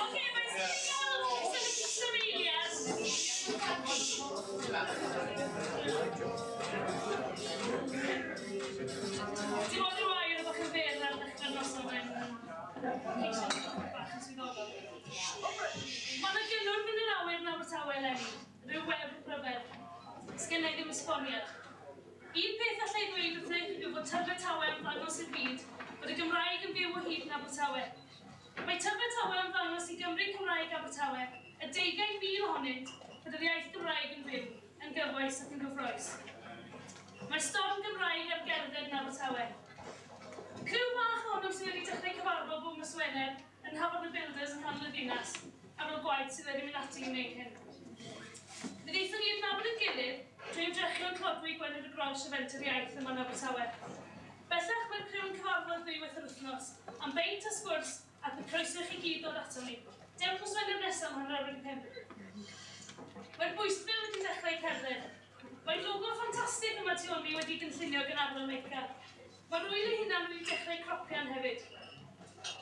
Oce, mae'n signal sefyll eiliad. Dim ond ryw air bach yn fyr ar ddechrau'r noson mae'n ceisio bach yn swyddogol. Mae yna gynnwrf yn yr awyr yn Abertawe eleni, rhyw wefr rhyfedd. Sgenna i ddim esboniad. Un peth alla i ddweud wrthych yw fod Tyrfe Tawe yn ddangos i'r byd bod y Gymraeg yn fyw o hyd yn Abertawe. Mae Tyrfe Tawe yn ddangos i Gymry Cymraeg Abertawe, y 20,000 ohonynt, bod yr iaith Gymraeg yn fyw, yn gyfoes ac yn gyffrous. Mae'r storm Gymraeg ar gerdded yn Abertawe. Criw bach ohonom sydd wedi dechrau cyfarfod bob nos Wener yn Nhafarn y Builders yng nghanol y ddinas, ar ôl gwaith sydd wedi mynd ati i wneud hyn. Fe ddaethon ni i adnabod ein gilydd drwy ymdrechion clodwi Gwener y Grosh a Fenter Iaith yma yn Abertawe. Bellach mae'r criw yn cyfarfod ddwywaith yr wythnos, am beint a sgwrs, ac mae croeso i chi gyd ddod aton ni. Dewch nos Wener nesaf am hanner awr wedi pump. Mae'r bwystfil wedi dechrau cerdded. Mae logo ffantastig yma tu ôl mi wedi'i gynllunio gan Arwel Meica. Mae'r ŵyl ei hunan wedi dechrau cropian hefyd.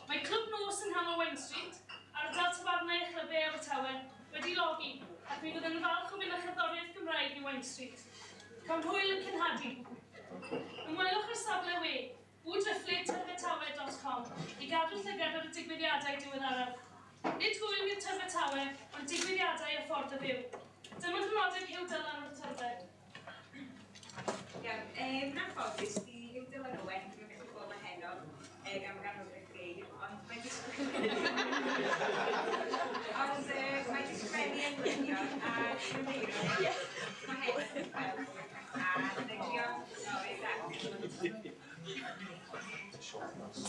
Mae Clwb Nos yng nghanol Wine Street, ardal tafarnau a chlybiau Abertawe, wedi logi, ac mi fyddwn yn falch o fynd â cherddoriaeth Gymraeg i Wine Street. Cawn hwyl yn cenhadu. Ymwelwch â'r safle we, www.tyrfetawe.com, i gadw llygad ar y digwyddiadau diweddaraf. Nid hwyl fydd Tyrfe Tawe, ond digwyddiadau a ffordd o fyw. Dyma grynodeb Huw Dylan o'r Tyrfe. Iawn, yn anffodus, di Huw Dylan Owen ddim yn gallu bod yma heno gan fod ganddo fe greu, ond mae 'di ond mae 'di sgwennu englynion a cymheiriaid mae hefyd yn gweld a byddai'n trio sori da.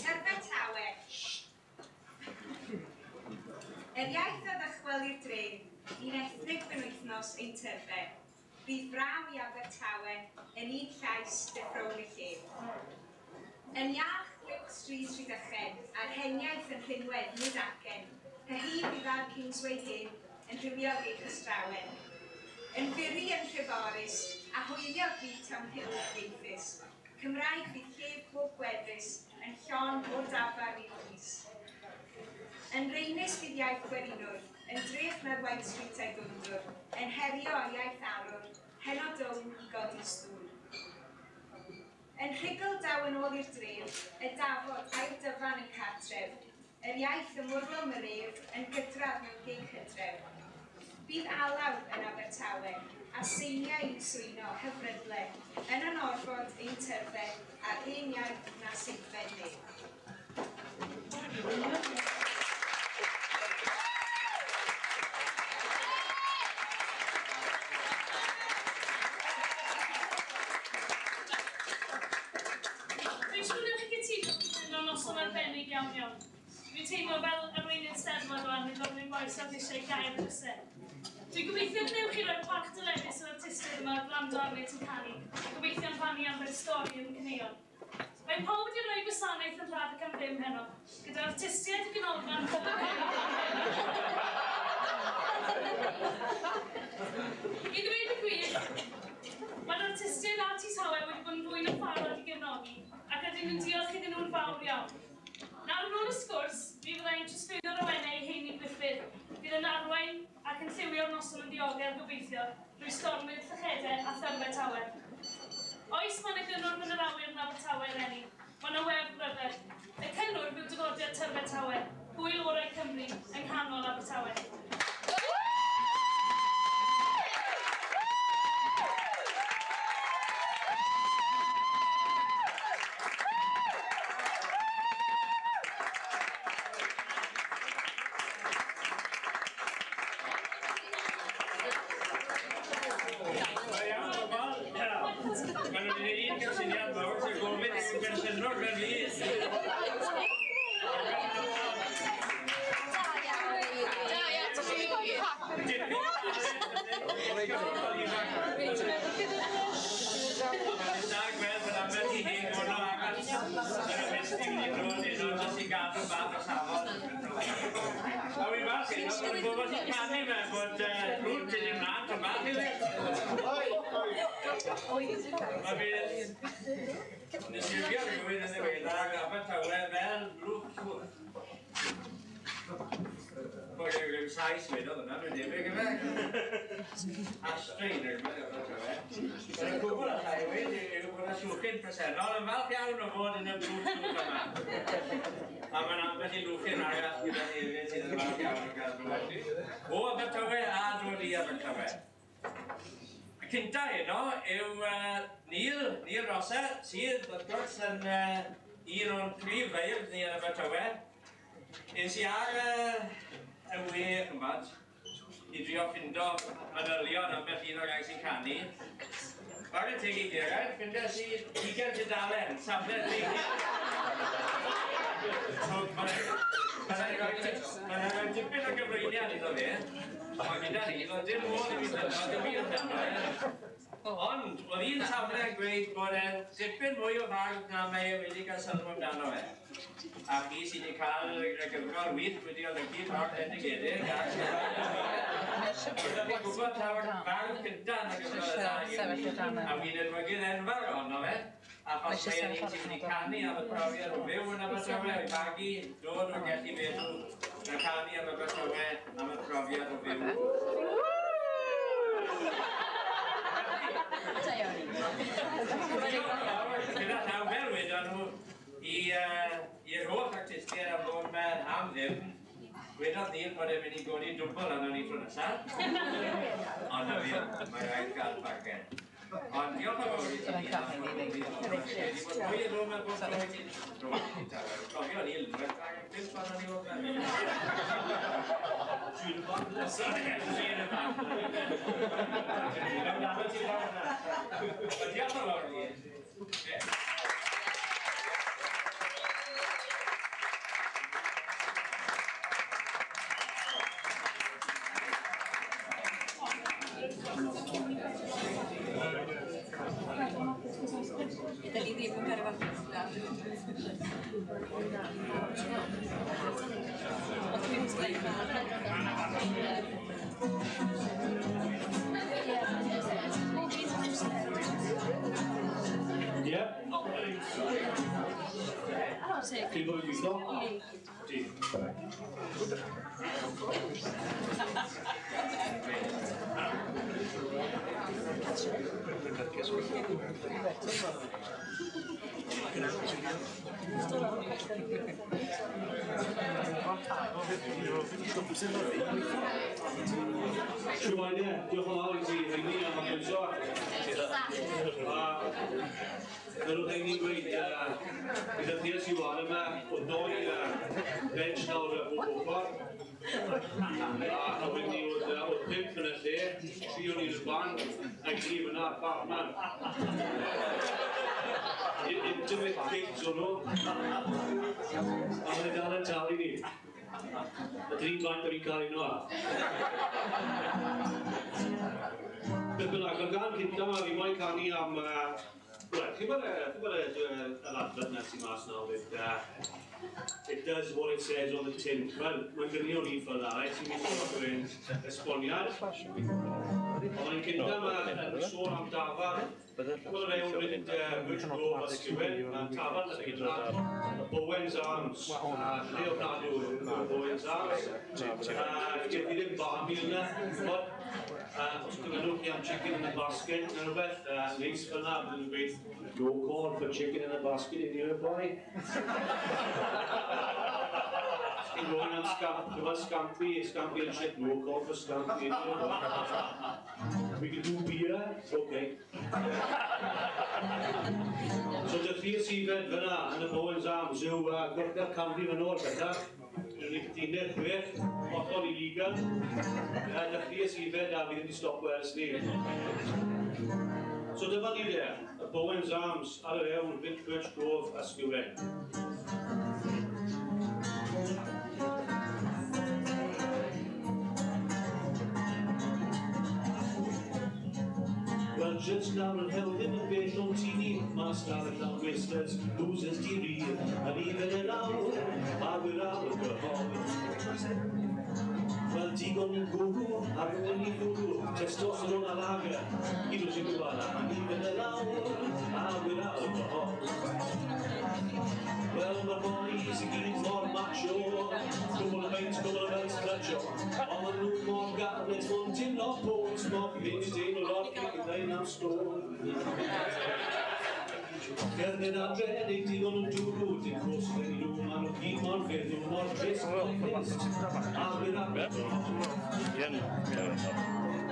Tyrfe Tawe. Yr iaith a ddychwel i'r dre, un ethnig benwythnos ein tyrfe. Bydd braw i Abertawe yn un llais deffrown y lle. Yn iach glywch stryd Rhydychen, a'r heniaith yn rhinwedd nid acen, hyhi fydd ar Kingsway Hill yn rhywiog ei chystrawen. Yn furi yn Nhreforys, a hwyliog fydd Town Hill cyfieithus. Cymraeg fydd llef pob gweddus yn llon o'r dafarn i'r llys. Yn raenus fydd iaith gwerinwr, yn drech na'r White Street a'i gwndwr, yn herio â iaith arwr, heno down i godi stŵr. Yn rhugl daw yn ôl i'r dref, y dafod a'r dyfan yn cartref, Yr iaith ym mwrlwm yr ef yn gydradd mewn gig hydref. Bydd alaw yn Abertawe, a seiniau i'n swyno, hyfrydle, yn anorfod ein tyrfe a'r un iaith na seithfed neb. Dwi'n siŵr newch chi gytuno bydd hyn yn noson arbennig iawn iawn. Dwi'n teimlo fel arweinydd Steddfod rwan, yn gofyn i'n bois oedd eisiau gair y drysau. Dwi'n gobeithio gwnewch chi roi'r parch dyledus i'r artistiaid yma wrth wrando arnynt yn canu, a gobeithio'n rhannu ambell stori yn y caneuon. Mae pawb wedi rhoi gwasanaeth yn rhad ac am ddim heno, gyda'r artistiaid y ganolfan pob I ddweud y gwir, Mae'r artistiaid Arti Tawe wedi bod yn fwy na pharod i gefnogi, ac rydym yn diolch iddyn nhw'n fawr iawn. Nawr yn ôl y sgwrs, mi fydda i'n trosglwyddo'r awenau i Heini Gruffudd, fydd yn arwain ac yn lliwio'r noson yn ddiogel, gobeithio, drwy stormydd Llychede a Thyrfe Tawe. Oes, mae 'na gynnwrf yn yr awyr yn Abertawe eleni. Mae 'na wefr ryfedd. Y cynnwrf yw dyfodiad Tyrfe Tawe, gŵyl orau Cymru, yng nghanol Abertawe. Da iawn, bobl. Maen nhw wedi gwneud un cysyniad mawr sy'n gofyn i'n pensiynwr fel fi. Da gweld bod ambell i hen gwrno arall yn y westy wedi dod heno jyst i gadw bach o safon. A wi'n falch heno bod y bobl sy'n canu fe, bod Rwt yn ymlaen tro bach hefyd. Mae fydd disgrifio rhywun yn ddiweddar ag Abertawe fel blwch llwch. Bod e rhyw Sais wedodd hwnna, dwi'n debyg yfe? Ashtray neu rhywbeth Abertawe. Ond y cwbl alla i weud yw bod y llwchyn presennol yn falch iawn o fod yn y blwch llwch yma. A mae'n ambell i lwchyn arall gyda ni hefyd sydd yn falch iawn o gael dod o Abertawe a dod i Abertawe. Y cynta heno yw Neil, Neil Rosser, sydd wrth gwrs yn un o'n prif feirdd ni yn Abertawe. Es i ar y we, ch'mbod, i drio ffindo manylion ambell un o'r rai sy'n canu. Chwarae teg i Geraint, ffindes i ugain tudalen, safle deunydd. So, mae'n rhoi tipyn o gyflwyniad iddo fe, ond gyda ni, doedd dim modd i fi ffeindio dim byd amdano fe. Ond, oedd un safle yn gweud bod e'n dipyn mwy o fardd na mae e wedi cael sylw amdano fe. A chi sydd wedi cael y gyfrol wych wedi olygu bardd bendigedig a Ydych chi'n gwybod taw'r bardd cynta yn y gyfrol yna yw a fi'n edmygu'n enfawr ohono fe, achos mae e'n un sydd wedi canu am y profiad o fyw yn Abertawe a'i fagu, dod o Gelli Bedw, na canu am Abertawe am y profiad o fyw. Gyda llaw fel wedon nhw i'r holl artistiaid am ddod 'ma am ddim, wedodd Neil bod e'n mynd i godi dwbl arno ni tro nesaf. Ond na fi, mae rhaid cael bargen. Ond diolch yn fawr i ti Neil am fod yn Credu bod mwy yn dod mewn bob tro i ti'n dod i Tawe. Cofio Neil, unwaith rhag y pump ohonon ni fod mewn. Trin y band. Trin y band. Diolch yn fawr Neil. Da ni ddim yn cael y fath Ie? Chi'n bod yn gweithio? Di. Shwmae de, diolch yn fawr i ti Heini am y croeso. A fel oedd Heini'n gweud, gyda Theas Iwan yma, oedd doi bench nawr bob ochr. A wedyn ni oedd pump yn y lle, tri o'n i'n y band, a gyd fyna, barman. Intimate gigs o'n nhw. A maen nhw dal yn talu ni. A dyn ni'n faint o'n i'n cael un o. Beth bynnag, mae'r gan cynta yma, fi moyn canu am... Wel, chi'n bod yr advert na sy'n mas nawr, it does what it says on the tin. Wel, mae'n gynnu o'n un ffordd arall, sy'n mynd i fod yn esboniad. Ond mae'n cynta yma yn sôn am dafarn. Wel, yr ewn mynd Birch Grove a Sgiwen, mae'n tafarn yn gyda Bowen's Arms, lle ofnadw yw Bowen's Arms. Geth i ddim barmi yna, ch'mod. Os gofynnwch chi am chicken in a basket neu rhywbeth, neis fel yna, bydden nhw'n gweud, no call for chicken in a basket in here, boy. Os chi'n gofyn am scampi, scampi and shit, no call for scampi in here, boy. We can do beer, okay. So dechreuais i fed fyna yn y Bowen's Arms yw chwarter canrif yn ôl bellach. Rydyn ni'n cytunau chwech, hollol illegal. Dechreuais i fed a fi ddim wedi stopo ers ni. So dyma ni de, y Bowen's Arms ar yr ewn, Vic Birch Grove a Sgiwen. Wel, jyst nawr yn helddyn yn bell o'n tŷ ni, mas ar y llawn wasters, losers di-ri, yn i fyny lawr, a wyr ar y gyhoedd. Wel, digon i gwrw, a rhywun i gwrw, testosteron a lager, i ddod i'n gwybod, a ni fynd y lawr, a wyr alcohol. Wel, mae'r boys i gyd mor macho, cwbl o beint, cwbl o belts clutcho, ond maen nhw mor galed, mor teimlo bod, mor mynd i deimlo lot, i ddweud am stôn. Cerdded adre, neu digon o dwrw, dim cwrs yn nhw, maen nhw gyd mor feddw, mor drist, mor pissed, a wyr alcohol.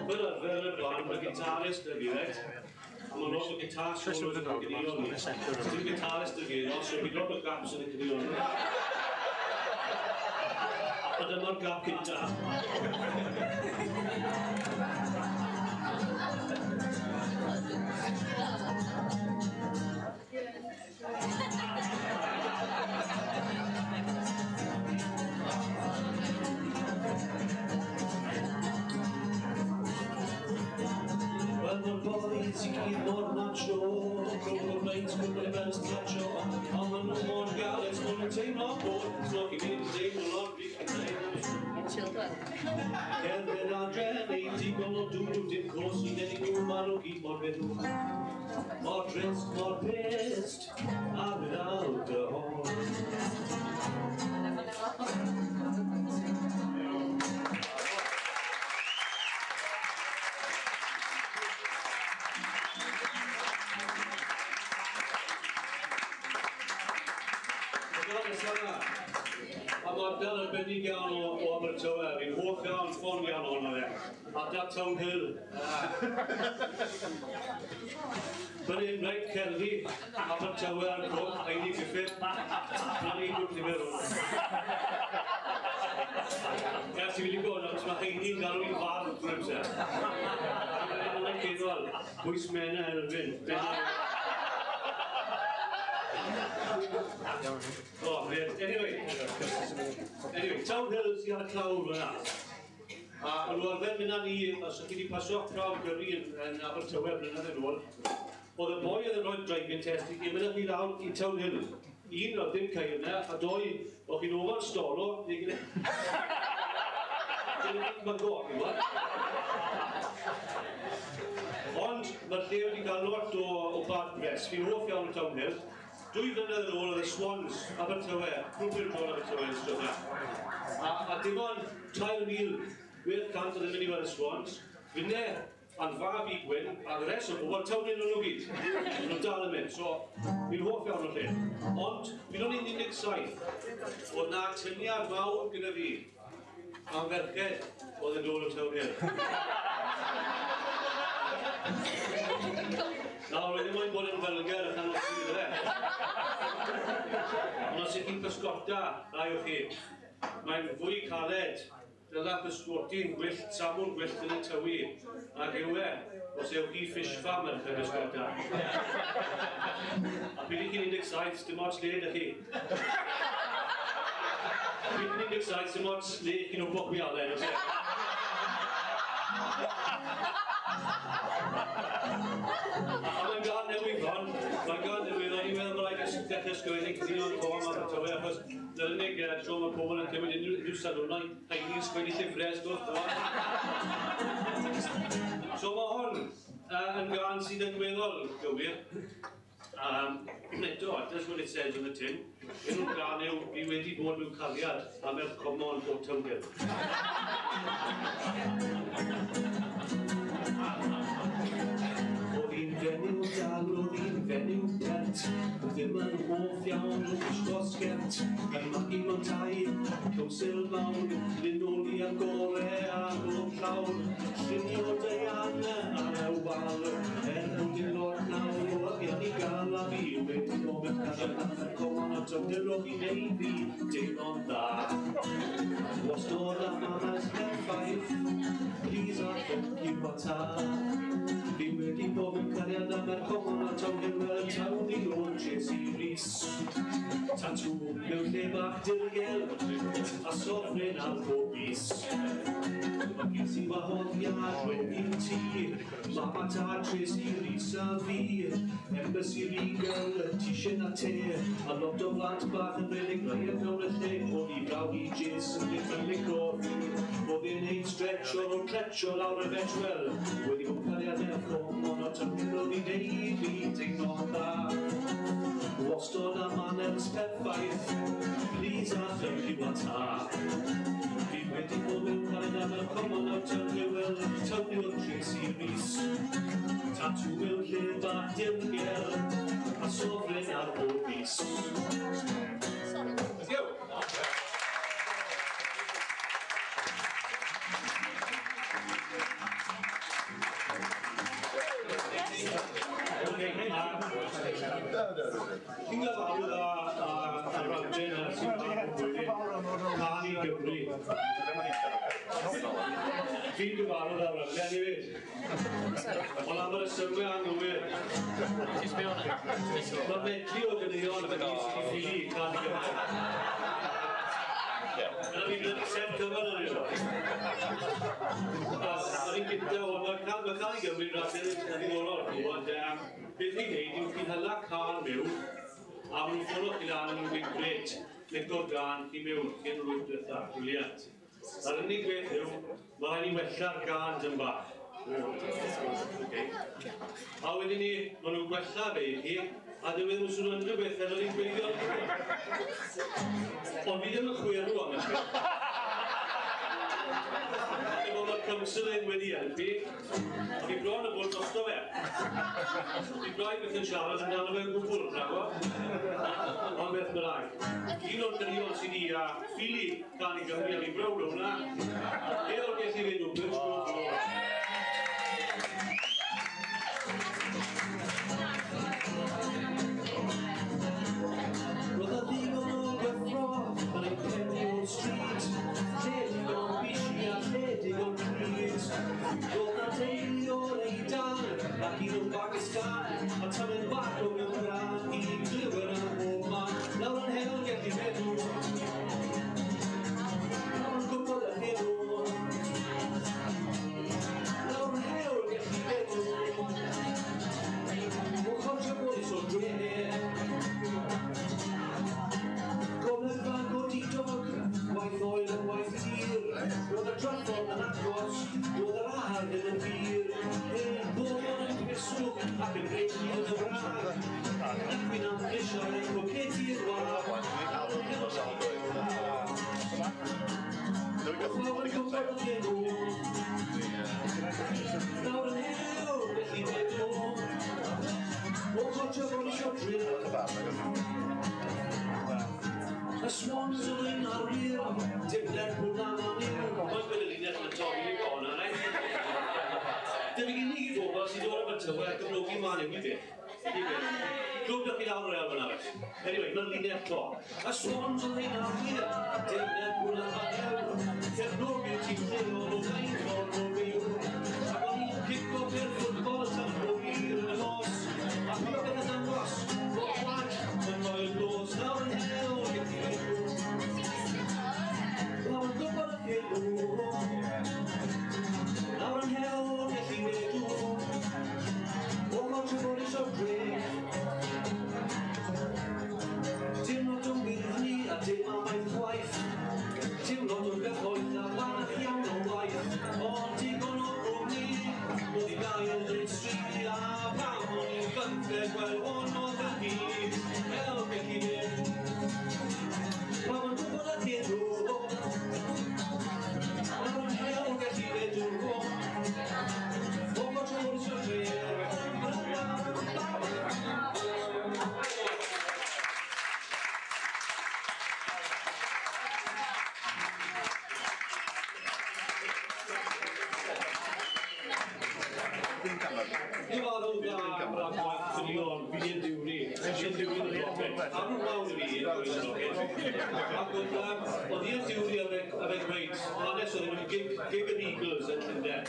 Fel arfer yn y blaen, mae gitarist 'da fi, reit? A mae lot o guitar solos yn y caneuon. Dim gitarist 'da fi, so fi lot o gaps yn y caneuon. A dyma'r gap cynta. Wel, mae'r boys i gyd mor macho, cwbl o beint, cwbl o belts clutcho, ond maen nhw mor galed, maen nhw'n teimlo bod, smoky mynd i deimlo lot, fi chi'n teimlo. Cerdded adre, neu digon o dwrw, dim cos i denu nhw, maen nhw gyd mor feddw. Mor drist, mor pissed, a with alcohol. Y gân nesaf yma, am ardal arbennig iawn o Abertawe, fi'n hoff iawn, ffon iawn ohono fe. Ardal Town Hill. Fan hyn, reit, cerddi, Abertawe a'r cwm, Heini Griffith. Na ni grŵp nifer hwn. Ie, ti'n mynd i gweld, achos mae Heini'n galw i'n fardd trwy'r amser. Mae'n ceidwal, pwys Mena Elfyn. Oh, man. Anyway, Town Hill sydd ar y clawr fyna. A o'n nhw arfer mynd â ni, os ydych chi wedi paso prawf gyrru yn Abertawe blynyddoedd yn ôl, oedd y boi oedd yn rhoi driving test i gyd mynd â ni lawr i Town Hill. Un, oedd dim ceir yna, a doi, o'ch chi'n ofan stolo, neu gyda... Mae'n go, chi'n gwybod? Ond mae'r lle wedi cael lot o bad press. Fi'n hoff iawn o Town Hill. 2 flynedd yn ôl oedd y Swans, Abertawe, grŵp i'r dod Abertawe yn ystod yna. A dim ond 3,800 oedd yn mynd i weld y Swans. Finne, a'n fab i Gwyn, a'r rest o bobl Town Hill nhw gyd. Nhw dal yn mynd, so fi'n hoff iawn o'r lle. Ond, fi'n o'n 17, oedd na tyniad mawr gyda fi am ferched oedd yn dod o Town Hill. Nawr, roedd ddim moyn bod yn vulgar a chan o'r fe. Ond os ych chi'n pysgota, rai o chi, mae'n fwy caled dyla pysgotyn gwyllt, samwn gwyllt yn y tywi. Ac yw e, os ewch chi fish farm yn pysgota. A pryd ych chi'n 17, dim ots le ydych chi. Pryd chi'n 17, dim ots le chi'n wpo gwialen, oes e? A mae'n gân newydd hon, mae'n gân newydd, o'n i'n meddwl mae rhaid i dechrau sgwennu caneuon o am Abertawe, achos dyna'r unig tro mae pobl yn cymryd unrhyw sylw, Heini'n sgwennu llyfrau, stwff, So mae hon yn gân sydd yn weddol gywir. Eto, does what it says on the tin. Enw'r gân yw, "Fi wedi bod mewn cariad am merch comon o Town Hill." Oedd hi'n fenyw dal, oedd hi'n fenyw pert, ddim yn hoff iawn o wisgo sgert, yn magu mewn tai, council mawr, linoleum gore ar bob llawr, llunio Diana ar y wal, er bod hi'n lot nawr o arian i gael a fi wedi bod mewn cariad am merch comon o Town Hill oedd hi'n neud fi deimlo'n dda. Wastod am hanes perffaith, please a thank you a ta. Fi wedi bod mewn cariad am merch comon o Town Hill wel yn taw fi o'n Tracy Rees. Tatŵ mewn lle bach dirgel, a sofrin ar pob bys. Ges i Gwahoddiad mewn un tŷ, Mam a Tad, Tracy, Rhys a fi, Embassy Regal, t-shirt a te, a lot o blant bach yn rhedeg riot mewn y lle, o'n i brawd i Jason ddim yn lico fi, oedd e'n neud stretch o'r o'r cletcho lawr y bench, wel, wedi bod cariad mewn ffom, ond o tynnu oedd i neud fi teimlo'n dda. Wastod a manners perffaith, please a thank you a ta. Fi wedi bod mewn cariad am y common out yn Hywel, Tony oedd Tracy Rees. Tatw mewn lle bach dirgel, a sofren ar bob bys. Thank you. Okay, Chi'n gyfarwydd â raglen ar sy'n Cân i Gymru. Fi'n gyfarwydd â'r raglen hefyd. Ond am yr resymau anghywir. Mae medley o ganeuon yn sydd i ffili Cân i Gymru. Yna fi'n bloody set cyfan ar yw. A o'n i'n gyda o, mae Cân i Gymru'n raglen eitha ddiddorol, ond beth chi'n neud yw chi'n hala cân mewn, a maen nhw'n ffono chi lan a maen nhw'n gweud, "Grêt, lico'r gân chi mewn, chi'n yr wyth diwetha, brilliant. A'r unig beth yw, mae rhaid ni wella'r gân dyn bach." Okay. A wedyn ni, maen nhw'n gwella fe i chi, a dyw e ddim yn swnio unrhyw beth fel o'n i'n gweithio. Ond fi ddim yn chwerw am y peth. Efo mae'r counselling wedi helpu, a fi bron â bod drosto fe. Fi braidd byth yn siarad amdano fe o gwbl, rhago. Ond beth bynnag. Un o'r caneuon sydd i a ffili Cân i Gymru a fi'n browd o hwnna. Heol Gelli Fedw, Birch Grove Road. Roedd 'na ddigon o gyffro yn ein penni o'r stryd, lle digon bishi a lle digon drud. Roedd 'na deulu o'r Eidal ac un o Bacistan, a tymed bach o Gymraeg i glywed ym mhob man. Lawr yn Heol Gelli Fedw, lawr yn gwybod y hero. Lawr yn Heol Gelli Fedw, ochr Treforys o'r dre. Gogledd godidog, gwaith oer yn waith tir, roedd y draffordd yn agos, roedd yr aer ddim yn hir. Hen bobl yn cymysgwch ac yn rheini yn y wrag, ac wy'n am grisiau pocedi'r wag. Lawr yn gwybod y enw, lawr yn Heol Gelli Fedw, ochr Treforys o'r dre. Y Swans oedd ein arwyr, dim Lerpwl na Man U. Mae'n gwneud y linell yn y torri i gona, reit? Dyna i ni bobl sy'n dod am y tywe a cefnogi Man U, ni beth. Ni beth. Clwb da chi lawr o'r elfen arall. Anyway, mae'n linell to. Y Swans oedd ein arwyr, dim Lerpwl na Man U. Cefnogi'r tîm lleol o flaen ffordd o fyw. Ac o'n i'n cico pêl ffwtbol tan hwyr yn y nos. A fi oedd yn dangos bod plant yn roi'r glos lawr yn Heol Gelli Fedw. Lawr yn gwybod y helo. Lawr yn Heol Gelli Fedw. Ochr Treforys o'r dre. Dim lot o wyrddni a dim amaeth chwaith. Dim lot o gyfoeth a bach iawn o waith. Ond digon o gwmni oedd i gael yn stryd a pam o'n i'n 15, wel hwn oedd y hyd. Heol Gelli Fedw. Pam o'n gwybod y helo. Lawr yn Heol Gelli Fedw. Ochr Treforys o'r dre. Ni farw da gwaith caneuon Ian Dury, Ian Dury yn y Rocket. Arwr mawr i fi, Ian Dury yn y Rocket. Ac oedd Ian Dury a fe dweud, hanes oedd wedi gig yr Eagles yn Llundain.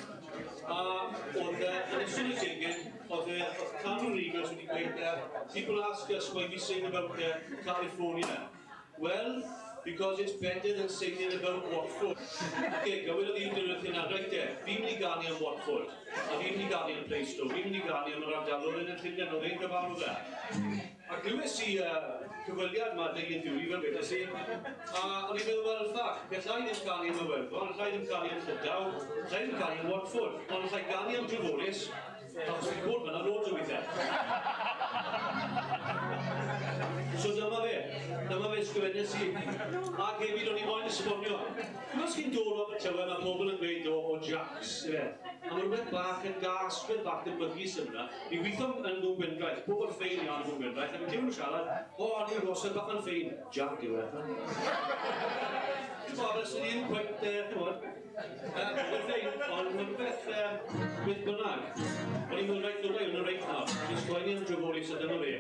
A oedd yn ystod y gig, oedd canwr Eagles wedi gweud, "People ask us why we sing about California. Well, Because it's better than singing about Watford. Okay, gywir oedd un dyn hynna, reit de, fi'n mynd i ganu am Watford, a fi'n mynd i ganu am Plaistow, fi'n mynd i ganu am yr ardaloedd yn y Llundain, oedd e'n gyfarwydd fe. A glywes i cyfweliad ma Dylan Dewey fel wedes i, a o'n i'n meddwl, wel, ffac, gallai ddim canu am Iwerddon, allai ddim canu am Llydaw, allai ddim canu am Watford, ond allai ganu am Dreforys, achos fi'n bod fyna loads o weithiau. So dyma fe sgwennes i. Ac hefyd o'n i moyn esbonio. Os chi'n dod o Abertawe, mae pobl yn gweud o Jacks, ife? A mae rhywbeth bach yn gas, rhywbeth bach yn bygus yna. Ni'n gweithio yn Gwm Gwendraeth, pobl ffein iawn yn Gwm Gwendraeth, ac yn clywed nhw siarad, o, ni'n gosod bach yn ffein. Jack yw e. Ti'n bod, fel sy'n un quite, ti'n bod, mae'n ffein, ond mae'n rhywbeth, beth bynnag. O'n i'n meddwl, reit, ddod i reit nawr. Dwi'n sgwennu am Dreforys a dyma fe.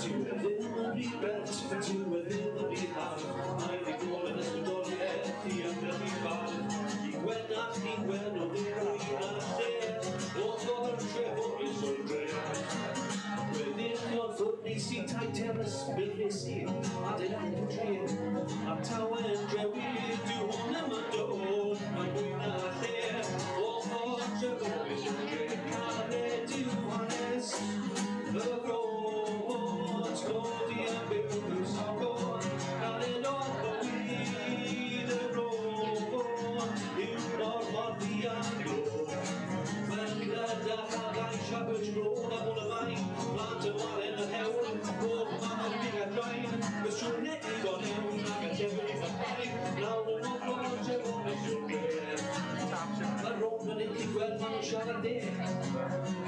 Dyw e ddim yn rhy bell, dyw e ddim yn rhy hawdd. Mae wedi bod yn ysbrydoliaeth i ambell i fardd. I gwenach i gwen o ddim mwy na lle, ochr Treforys o'r dre. Gweddillion ffwrneisi tai teras bilresi, adeiladu dre. A tawen drewi, dyw hwn ddim yn dod, mae mwy na lle, ochr Treforys o'r dre. Caled yw hanes y fro, tlodi yn byw mewn sawl caled oedd bywyd y fro, yw mor ddiango. Fel gyda chadau Siabert Road a bod y fain, plant yn waren yr hewl, bob man o'r big a drain, y siwrne digon ewn ac y llefydd y pain, lawr yn ochr Treforys yw'r dre. Mae'r rownd yn un chi'n gweld maen nhw'n siarad de.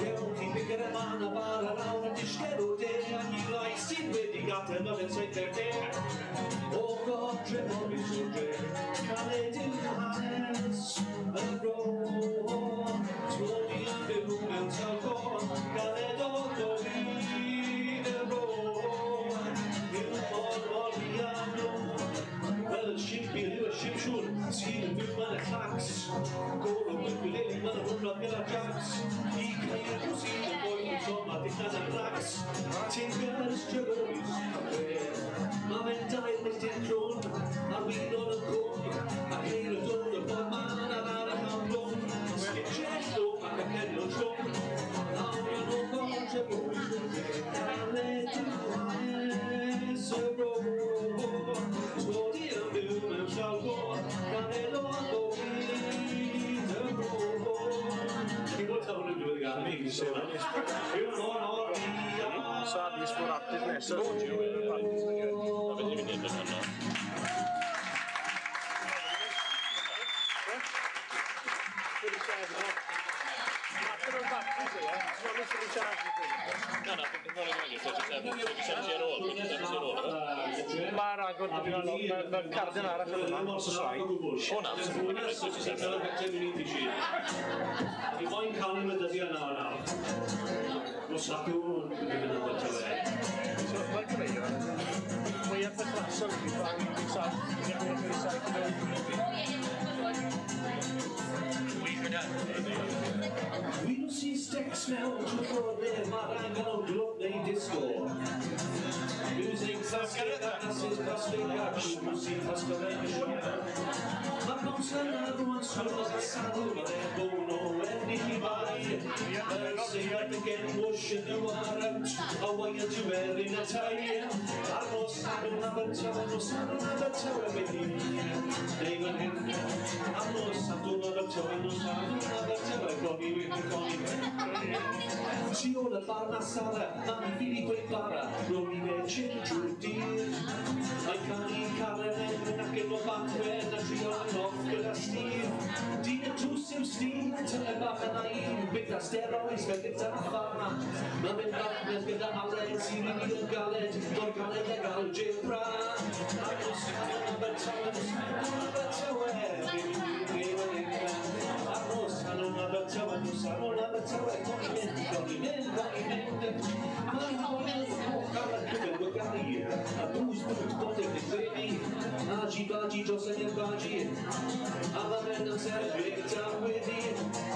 Cewch chi bigger y man a bar ar awr a disgwyl o de, ac i rai sydd wedi gadael ma fe'n saith de. O god Treforys yw'r dre, caled yw hanes y fro. Tlodi yn byw mewn talgo, galed oedd bywyd y fro. Yw mor mor ddianw, fel y shimpi yw y shimsiwn, sydd yn byw yn y clacs. Gôl o ukulele, ma'n rhwng gyda jacks. I cael sydd yn boi yn tom a dillad yn racs. Tinkers Treforys yw'r dre. Mae fe'n dair milltir crwn, ar wynod y cwm, a ceir y dod y bob man ar arall am blwm. Sgetiau llwm ac y cerion trwm, lawr yn ochr Treforys yw'r dre. Caled yw hanes y fro, tlodi yn byw mewn sawl go, galed oedd bywyd y fro. Chi'n gwybod taw hwn yn dweud gan fi? Yw mor mor Sadness for artist nesaf. A fe ddim yn mynd yn yno. Na, na, ddim yn mynd 37 ar ôl, 37 ar ôl. Mae'r agor, mae'r cardyn arall yn yma. O na, 37. Fi moyn canu am y dyddiau nawr nawr. Nos Sadwrn, dwi'n mynd Abertawe. So, mae'r cyfeirion mwyaf perthnasol i fi pan 17, 17, We don't see stecs mewn trwy le mae'r angen o glwb neu disco. Music, glasses, plastic, music, plastic, Mae bouncer na rwan sôn a sadw, mae e bono ennill i bai. Say like again, wash in the warrant, a wire to wear in a tie. Ar nos Sadwrn Abertawe, nos Sadwrn Abertawe wedi. Neu fan hyn. Ar nos Sadwrn Abertawe, nos Sadwrn Abertawe, goni wedi goni. Tu ôl y bar na Sara, mae'n ffili gweud bara, rown i fe chin drwy'r dydd. Mae canu Karen Emryn ac efo Batwen a trio yn off gyda Steve. Dyn y tlws yw Steve, tyle bach yn naif, byta steroids fel gyda ffa. Mae'n mynd partners gyda Aled sy'n rili yn galed, mor galed ag algebra. Ar nos Sadwrn Abertawe, nos Sadwrn Abertawe, Ar nos Sadwrn Abertawe, Abertawe, nos Sadwrn Abertawe, gawn ni mynd, gawn ni mynd, gawn ni mynd. Mae'n hwyl coch ar y cyfer wygau, a booze boot bodyg yn gweddi, Argy bargy dros yn bargy, a mae fe'n amser dweud am weddi,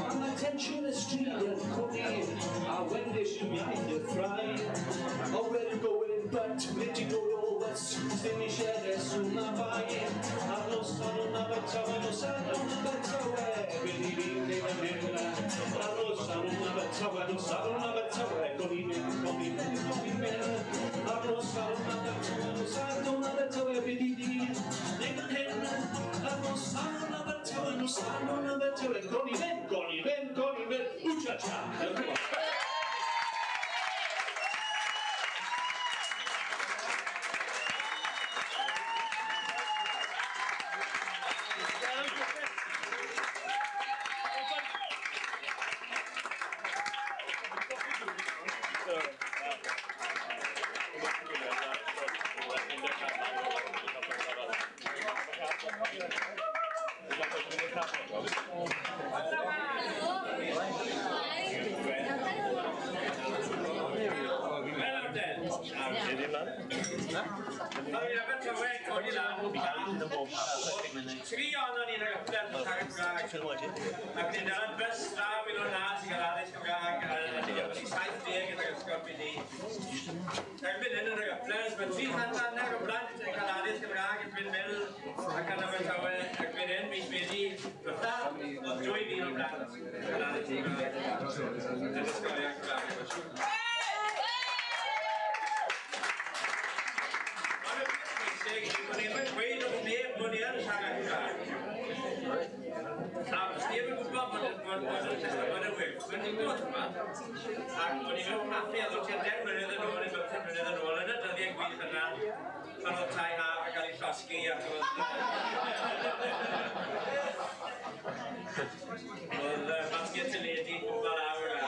a mae tensiwn y stryd yn codi, a wendish yw iaith y ffrai. Oh, where you going, but ble ti'n dod o bus, sdim eisiau reswm na bai. Ar nos Sadwrn Abertawe, nos Sadwrn Abertawe, beth i fi'n neud am hyn. Ar nos Sadwrn Abertawe, nos Sadwrn Abertawe, gawn ni mynd, gawn ni mynd, gawn ni mynd. Ar nos Sadwrn Abertawe, nos Sadwrn Abertawe, beth i fi neud am hyn. Ar nos Sadwrn Abertawe, nos Sadwrn Abertawe, gawn ni mynd, gawn ni mynd, gawn ni mynd, wcha-cha. Diolch yn fawr. Wel den. Oedd Abertawe codi lan. Tri ohonon ni'n yr yplen yn siarad Cymraeg. Ac ni'n dal bus draw i nhw'n na sy'n cael addysg Cymraeg. 70 yn yr ysgol PD. Erbyn hyn yn yr yplen, mae 350 o blant yn cael addysg Cymraeg yn Bryn Mill ac yn Abertawe. Erbyn hyn, mis Medi, diwetha, oedd 2,000 o blant yn cael addysg Cymraeg yn ysgolion Cymraeg. Ond y peth pwysig yw bod ni ddim yn gweud wrth neb bod ni yn siarad Cymraeg. A os neb yn gwybod bod y wyrth yn digwydd yma. Ac o'n i mewn caffi a ddod tua 10 mlynedd yn ôl neu 15 mlynedd yn ôl yn y dyddiau gwych yna pan oedd tai haf yn cael ei llosgi ac oedd masgiau teledu cwmpa lawr a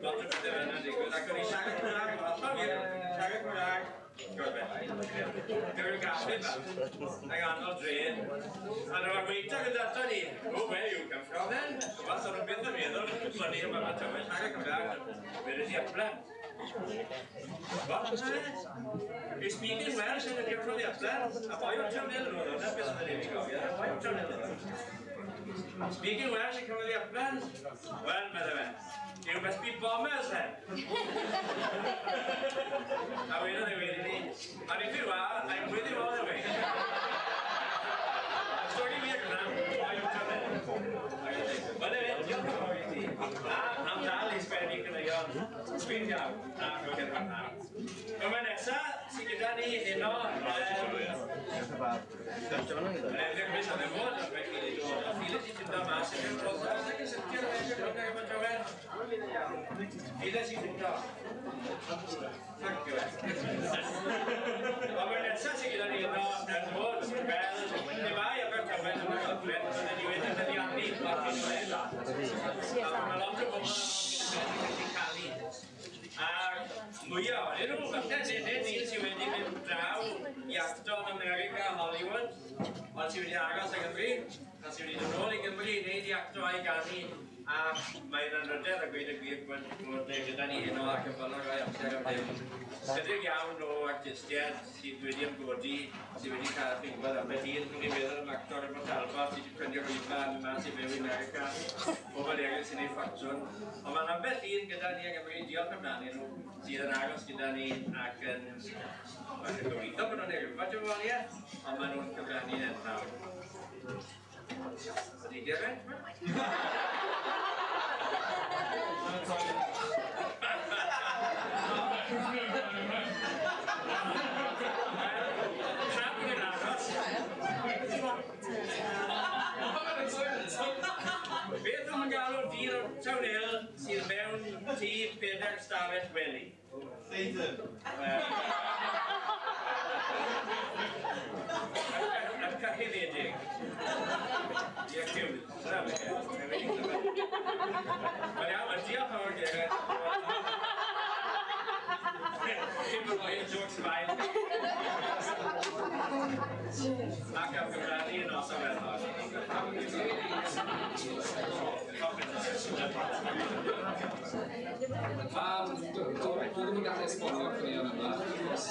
lot o bethau fel yna'n digwydd. Ac o'n i'n siarad Cymraeg yn hollol wir, siarad Cymraeg. Dwi'n gaffi bach, yng nghanol dre. A dyma'r waiter yn dod ato ni. Oh, where you come from then? Wel, so nhw'n byth yn meddwl, bod ni yma Abertawe, siarad Cymraeg. Where is the upland? What? You speak in Welsh and you come from the upland? A boi o'r Townhill roedd hwnna, beth oedd yn ei gofio. A boi o'r Townhill roedd hwnna. Speaking Welsh and come from the uplands? Well, medde fe, you must be bombers then. A wedodd e wedyn ni, and if you are, I'm with you all the way. Stori wir hwnna, boi o'r Townhill. Wel, e, diolch yn fawr i ti. A am dal i sgwennu caneuon gwych iawn. A roedd e'n haf. Wel, nesa sydd gyda ni heno... Yn edrych mis oedd e fod, ond felly ni dod. A Felix i ffindo mas yn yw'r dod. Os ydych cysylltu ar y cyfryngau Abertawe? Felix i ffindo. Thank you. Ond mae'r nesaf sydd gyda ni heno yn fod fel lle mae Abertawe yn y gogledd, byddwn ni wedi meddiannu lot o'n A mae lot o bobl yn gallu cael A mwyaf ohonyn nhw, falle nid ni sydd wedi mynd draw i acto yn America, Hollywood, ond sydd wedi aros yng Nghymru, a sydd wedi dod nôl i Gymru i wneud i acto a'i ganu, a mae'n anrhydedd a gweud y gwir bod gyda ni heno ac yn fodlon rhoi amser am ddim. Chydig iawn o artistiaid sydd wedi ymgodi, sydd wedi cael, chi'n gwybod, ambell un, dwi'n meddwl am actor yn Port Talbot sydd wedi prynu rhwyfa yn mas i fyw i America, pobl eraill sy'n ei ffortiwn. Ond mae'n ambell un gyda ni yng Nghymru, diolch amdanyn nhw, sydd yn aros gyda ni ac yn gobeithio bod nhw'n ei rhywfaint o foliaeth, ond maen nhw'n cyfrannu'n enfawr. Ydy Geraint? Tra bod yn aros, beth o'n galw dyn o'r Townhill sydd mewn tŷ pedair stafell wely? Satan. Y cyhuddedig. The accused. Dyna fe. Mae'n iawn, mae'n diolch yn fawr, Geraint. Cyn bod oed jokes fain. Ac am gyfrannu yn noson fel hon. Dwi ddim yn gallu esbonio'r caneuon yma, achos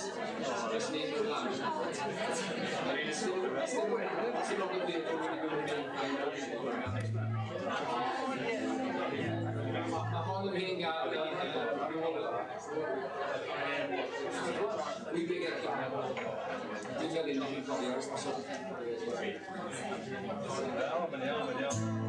oes neb yn lan. Sy'n lot o beth o'r wedi bod yn Mae hon yn hen gael Dwi'n fel un o'n cofio ers pasod. Mae'n iawn, mae'n iawn.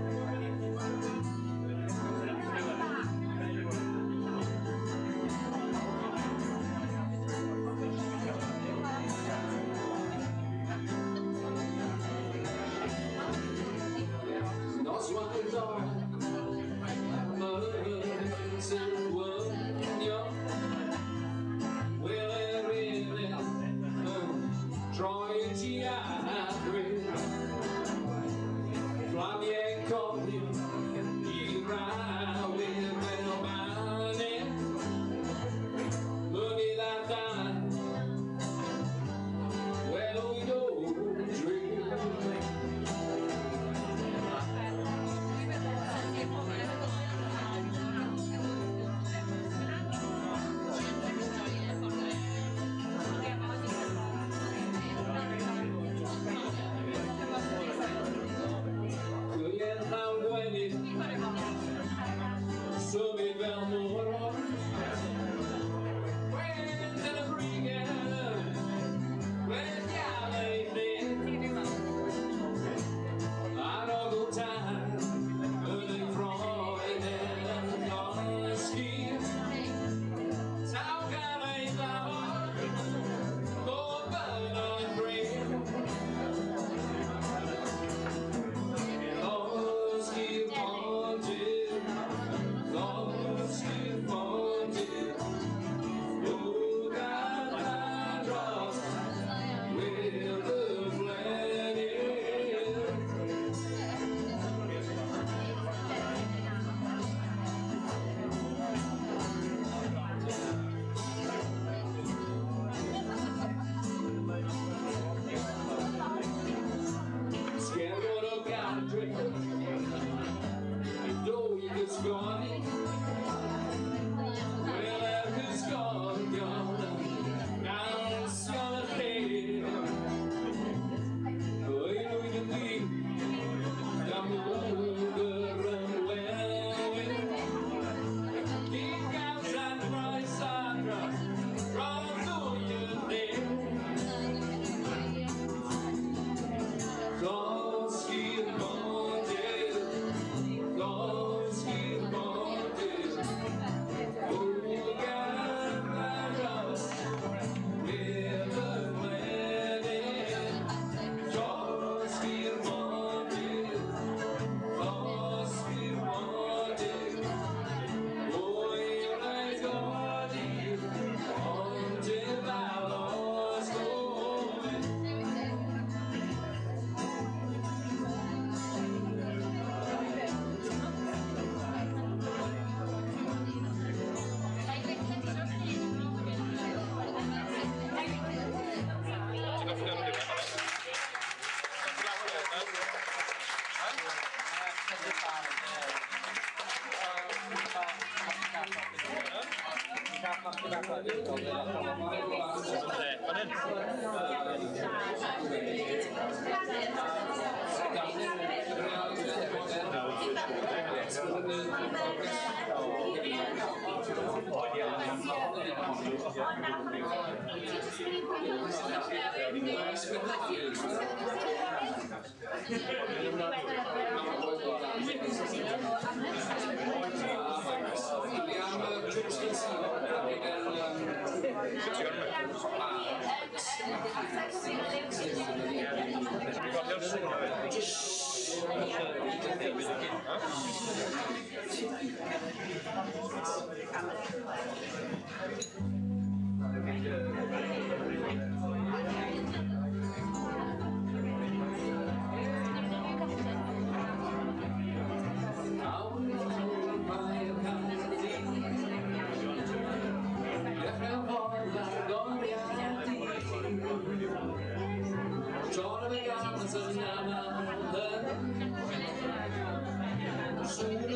Soon.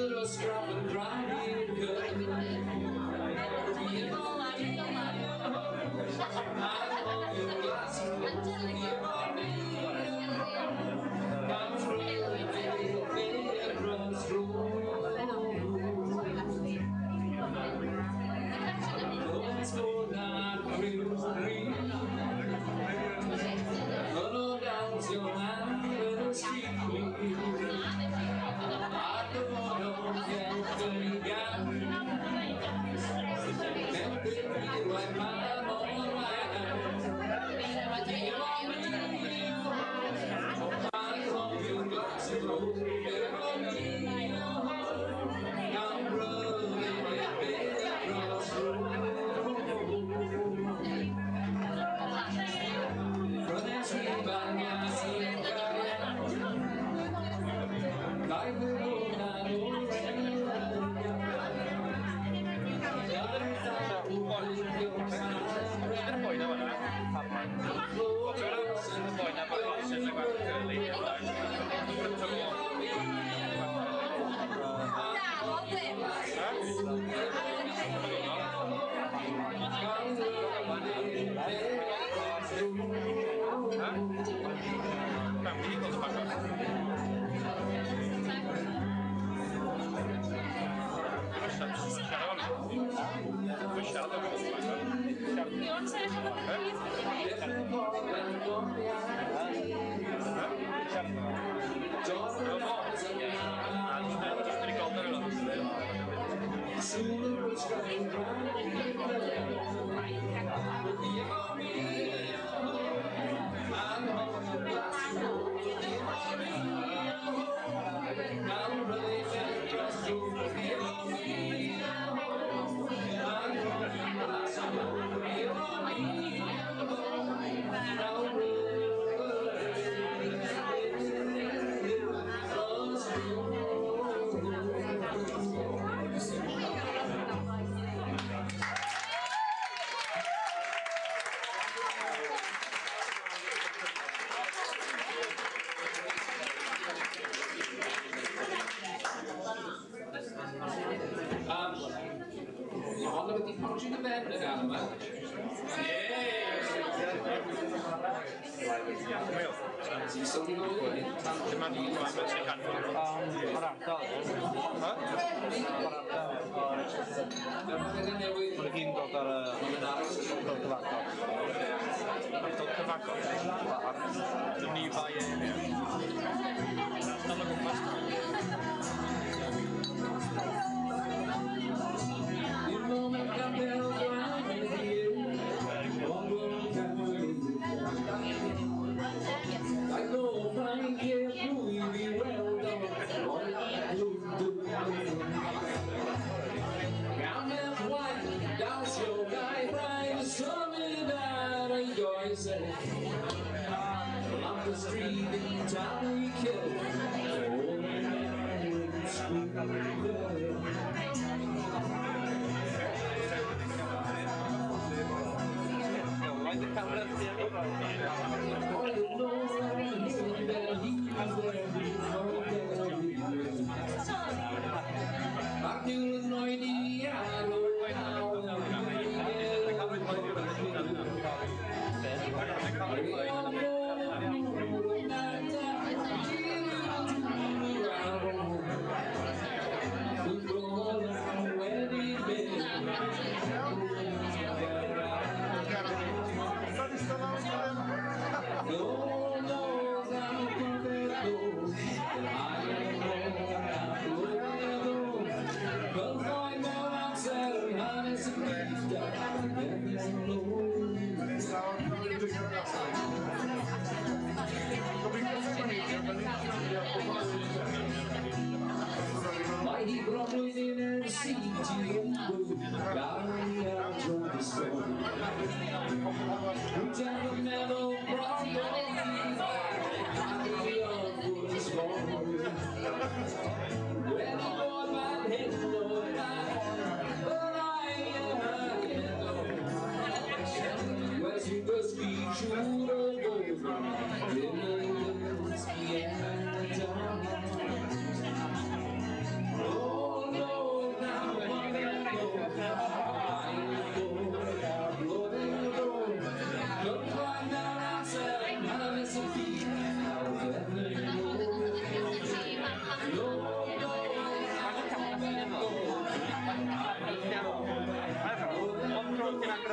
Oh, no, now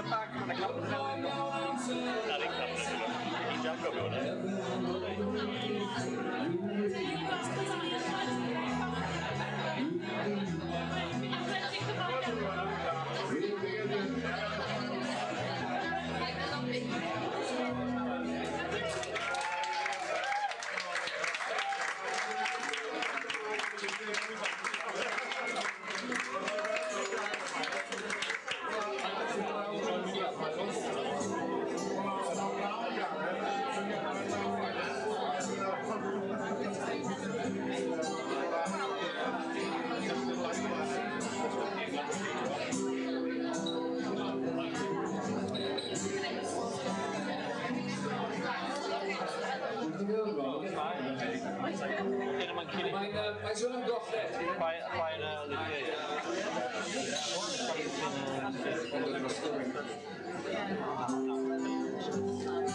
y bag, mae'n y camera. Na, ddim camera. I Jacob yw hwnna. Mae'n sôn am golled.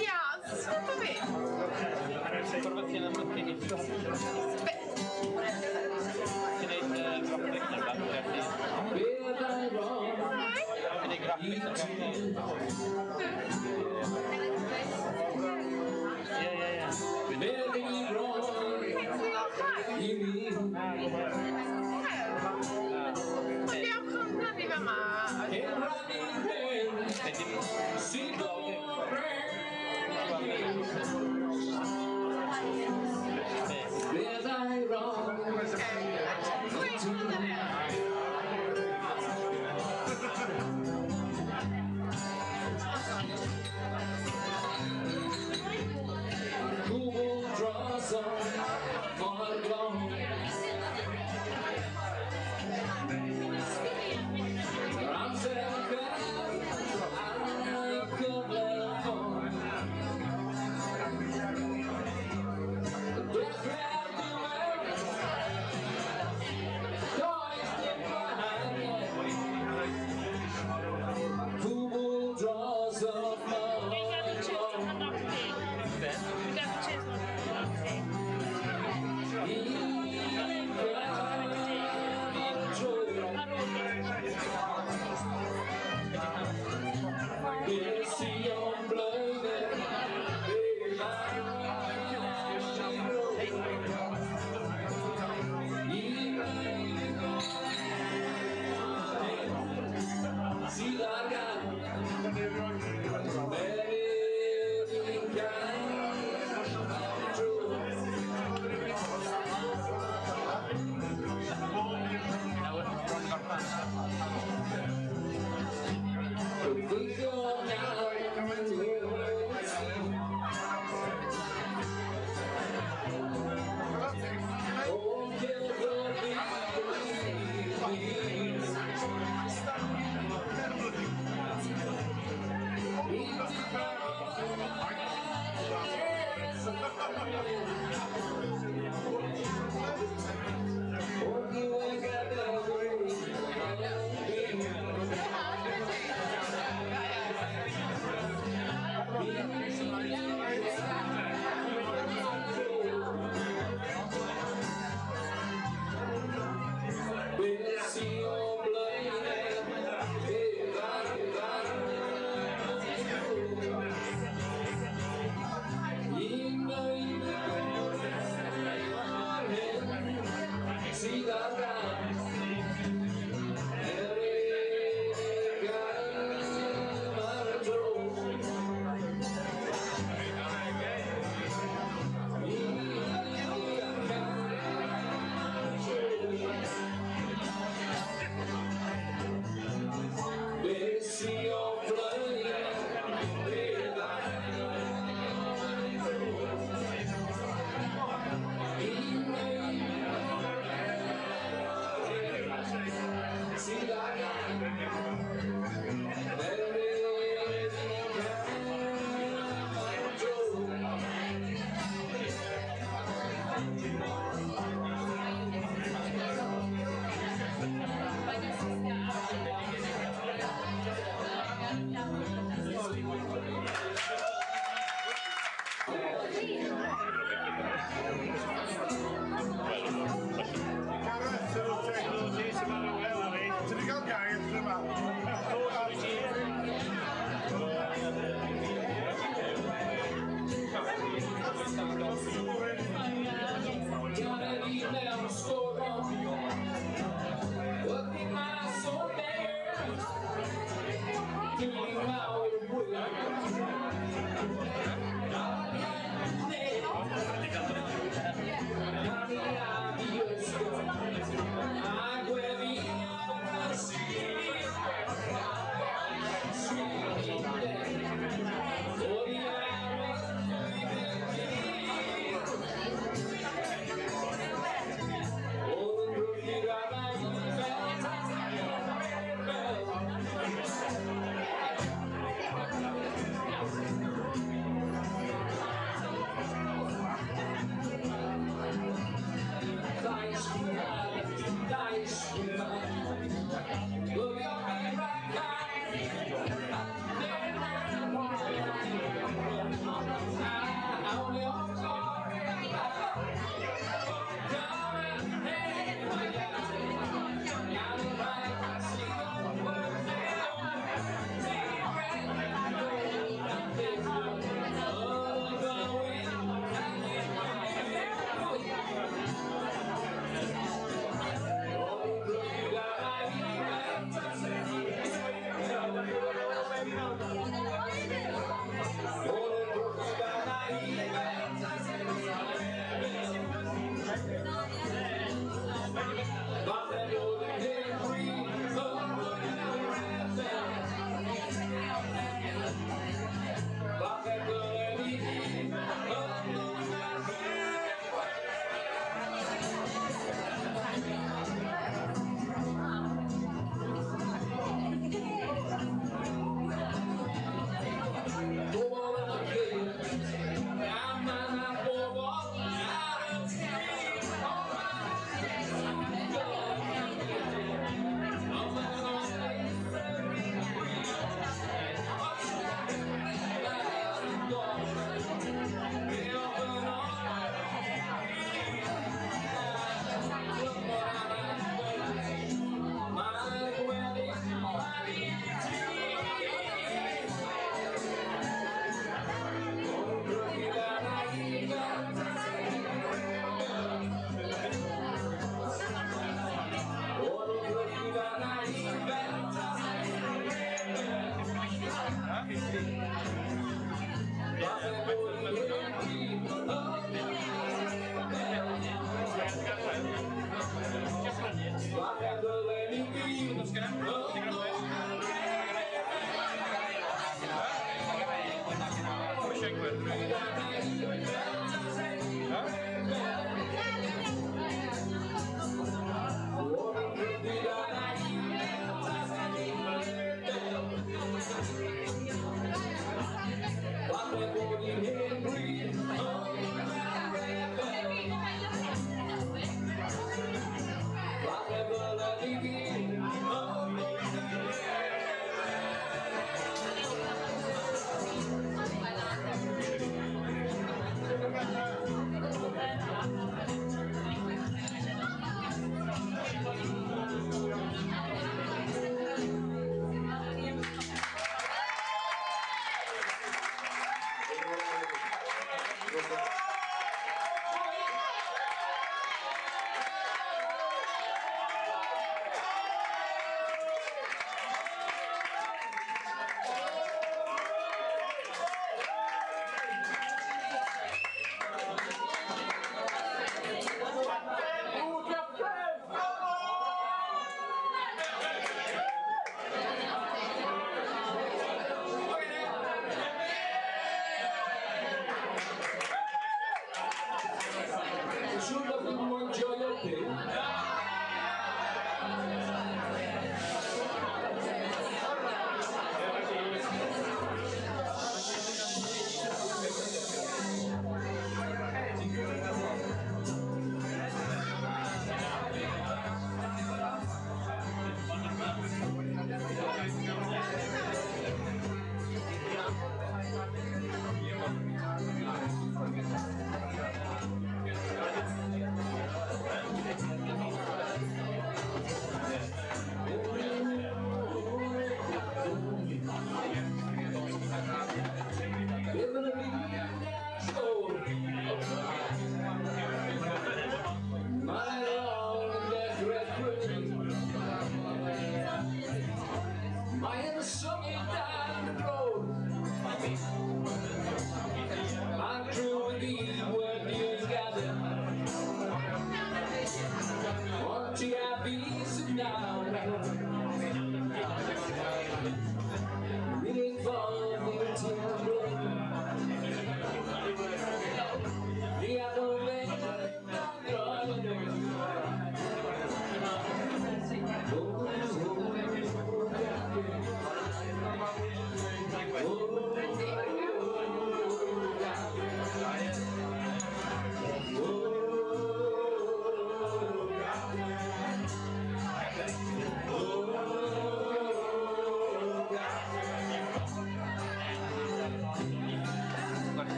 Ia, sut o fi? Amser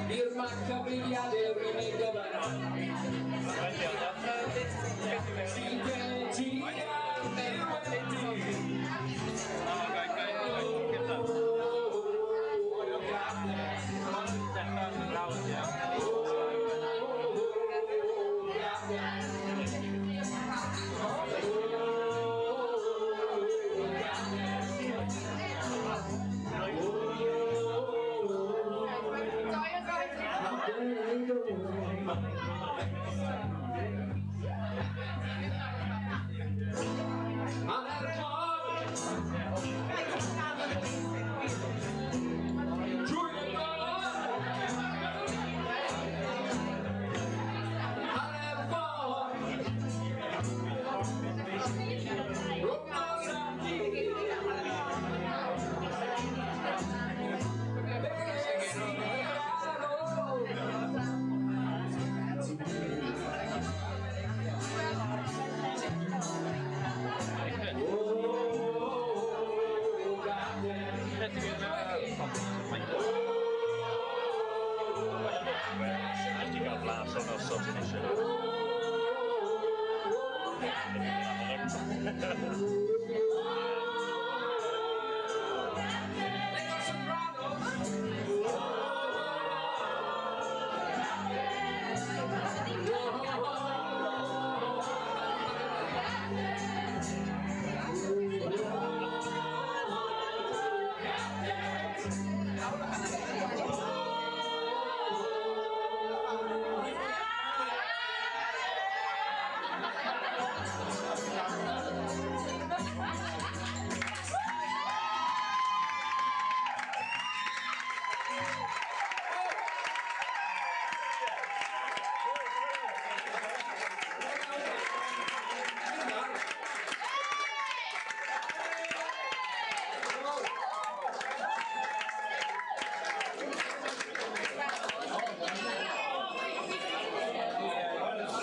I'r Mac cyfrifiadur unig gyfer. Sy'n gen ti ar ddiwedd y dydd. Jyst i gael blas o'r noson sy'n eisiau.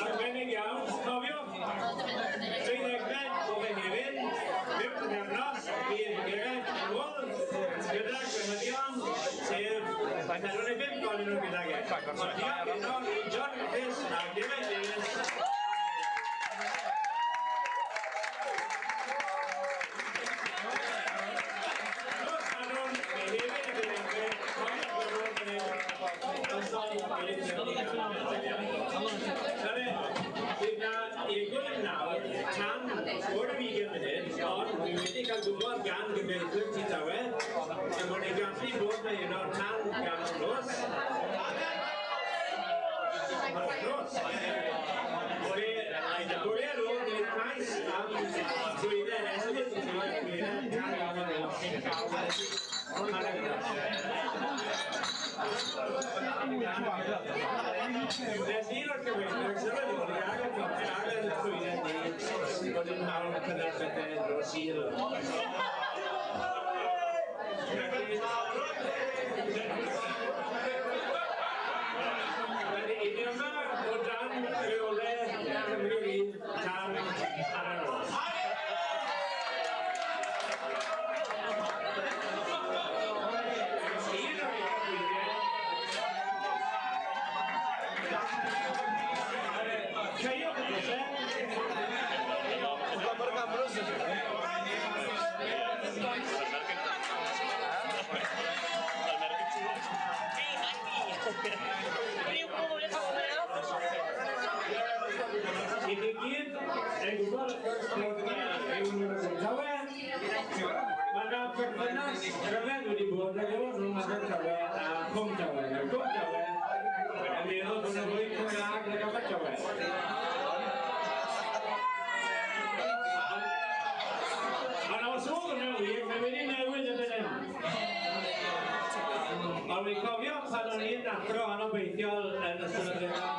Arbennig iawn, cofiwch, 13 o Fehefin, byw pythefnos, bydd Gerallt yn ôl gyda gwehyddion, sef 45 ohonyn nhw gydag e. Ond diolch eto i John Griffiths a Geraint Davies. Nos Sadwrn, Mehefin y 12, cofiwch bod yn noson Bydd na egwyl nawr tan 25 munud, ond dwi wedi cael gwybod gan gyfeithwyr Tŷ Tawe ein bod ni'n gallu bod na heno tan ganol nos. Nos. Fe y bwriad oedd gwneud cais am trwydded, esgus i trwydded tan ganol nos. Nes un o'r cyfeithwyr sylweddoli ag y ag y trwydded ni bod yn hawl cynnal pethau dros Sul. Felly, i ni yma o dan reolau Cymru Fydd tan ar y nos. Un o'r pwyntiau Caewch y drysau. I chi gyd yn gwybod wrth gwrs bod rhywun yn Abertawe. Mae yna perthynas rhyfedd wedi bod nag efo rhwng Abertawe a Cwm Tawe. Nawr Cwm Tawe yn meddwl bod nhw'n fwy Cymraeg nag Abertawe. Ond os oedd hwnna'n wir, mae wedi newid yn hyn. Ond fi'n cofio pan o'n i'n athro anobeithiol yn ystod y ddegau,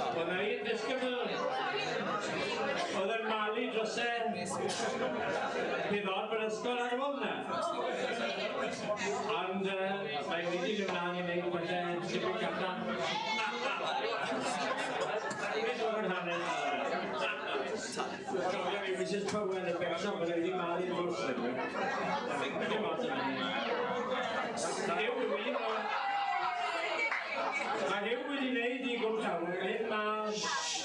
oedd yna un disgybl oedd yn malu dros e peth od bod ysgol ar ôl yna. Ond mae wedi dod mlaen i wneud falle tipyn gallach. Beth oedd yn hanes? Cofio fi Mrs Powell yn becso bod e wedi malu drws. Dim ots am hynny. Yw, wir, Mae Huw wedi wneud i Gwm Tawe, hyn mae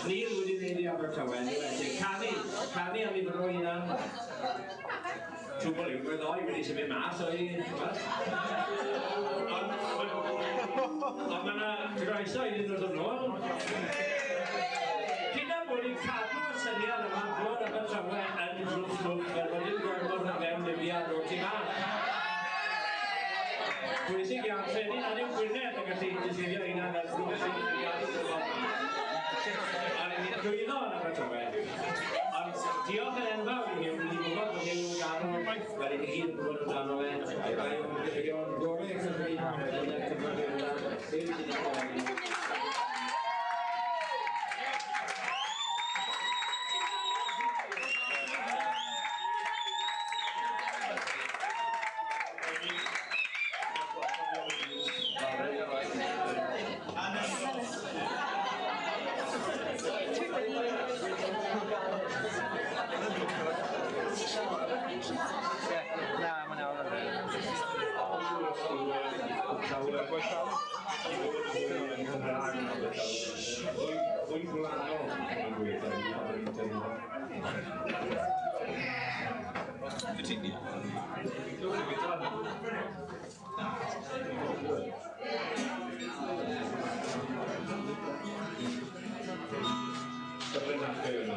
Neil wedi wneud i Abertawe. Canu, canu am ei fro hunan. Trwbl yw, mae ddoi wedi symud mas o'i... Ond mae yna groeso iddyn nhw ddod nôl. Cyn bod ni'n cadw y syniad yma bod Abertawe yn drws lwc fel bod dim gormod na fewn Libya o'r tu mas. Pwysig iawn, credu nad yw Gwynedd yn gallu disgrifio hynna fel drws lwc i gadw pobl mas. Ond ni'n llwyddo yn Abertawe. Ond diolch yn enfawr i Huw, ni'n gwybod bod Huw yn garw, fel i ni gyd yn gwybod amdano fe. Rai o'n gyfeirion gorau Cymru yn y cyfnod diweddar. Huw sydd wedi cael. Fwy gwlanol yn gweithio, yn teimlo. Cyfrinachau yna.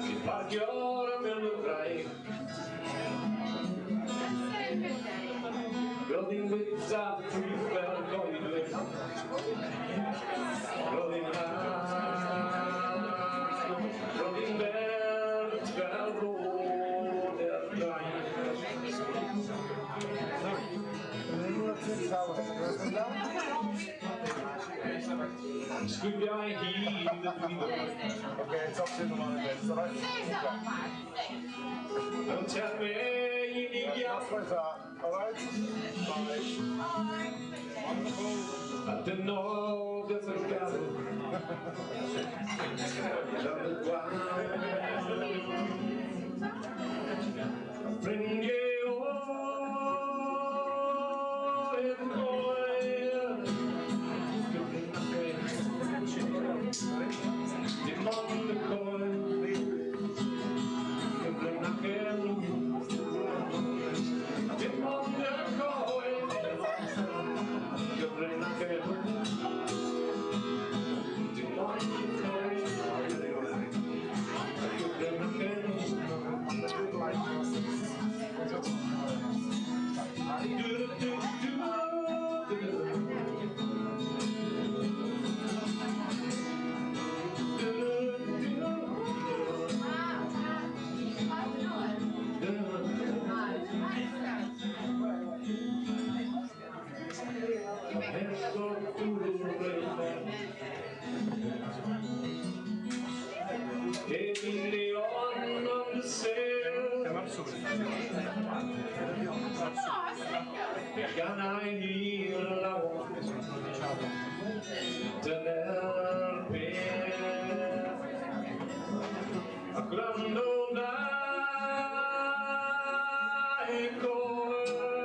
Sy'n parcio'r ymyl y graig. Roedd hi'n bwyta ffrwyth fel coedwig. Roedd hi'n roedd hi'n bert fel rod er draig. Sgwibiau hyd y dwylo. Okay, top two in the morning, then. All right? Mewn termau unig iawn. That's like that. All right? Bye. A dynol gyfrgarw. Fel y gwael. Ffrindiau oedd oer. Dim ond y coed. Cyfrinachau nhw. Dim ond y coed. Cyfrinachau nhw. Dim ond y coed. Cyfrinachau nhw. Du du du du du. Gan ei law dyna'r peth a gwrando na i coed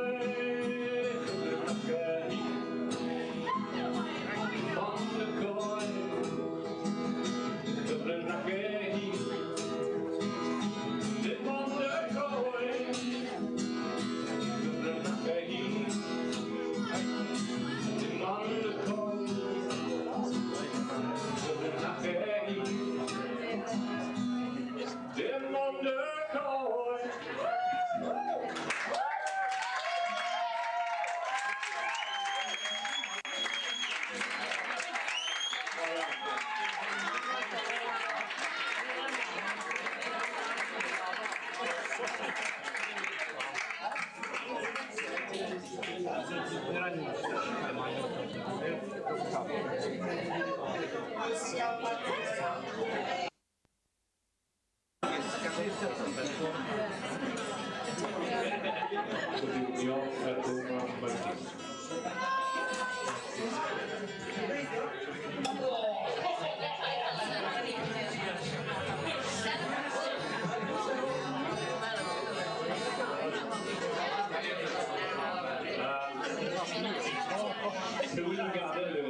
Ond y coed cyfrinachau hi. Dim ond y coed cyfrinachau hi. Dim ond y coed cyfrinachau hi. Dim ond y coed. cinio at home on Monday. Rhywun yn gadael yw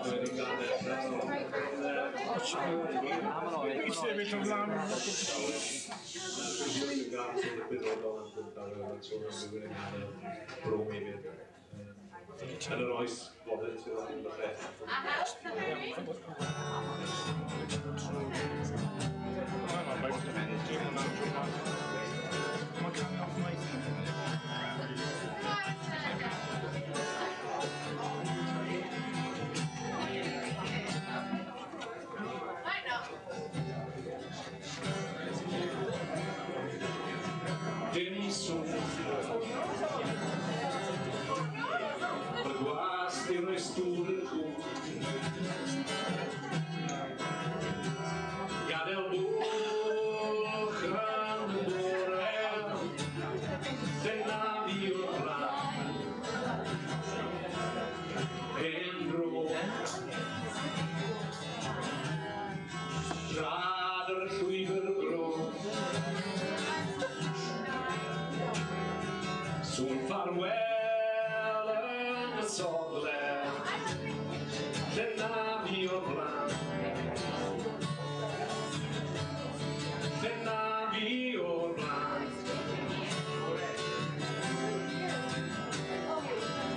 Rhywun yn gadael. Dwi'n sefyll o flaen. Rhywun yn gadael sy'n ddiddorol am Gwmtawe, mae'n sôn am rhywun yn gadael bro hefyd. Yn yr oes fodern sydd o'n falle. Mae'n canu off mic. Dim sŵn. Mae'r gwas di roi stŵr i'r cwm. Gadael bwch yn y bore, dyna fi o'r blaen. Hen dro. Trad ar y llwybr gro. Sŵn ffarwel yn y sogle, dyna fi o'r blaen. Dyna fi o'r blaen.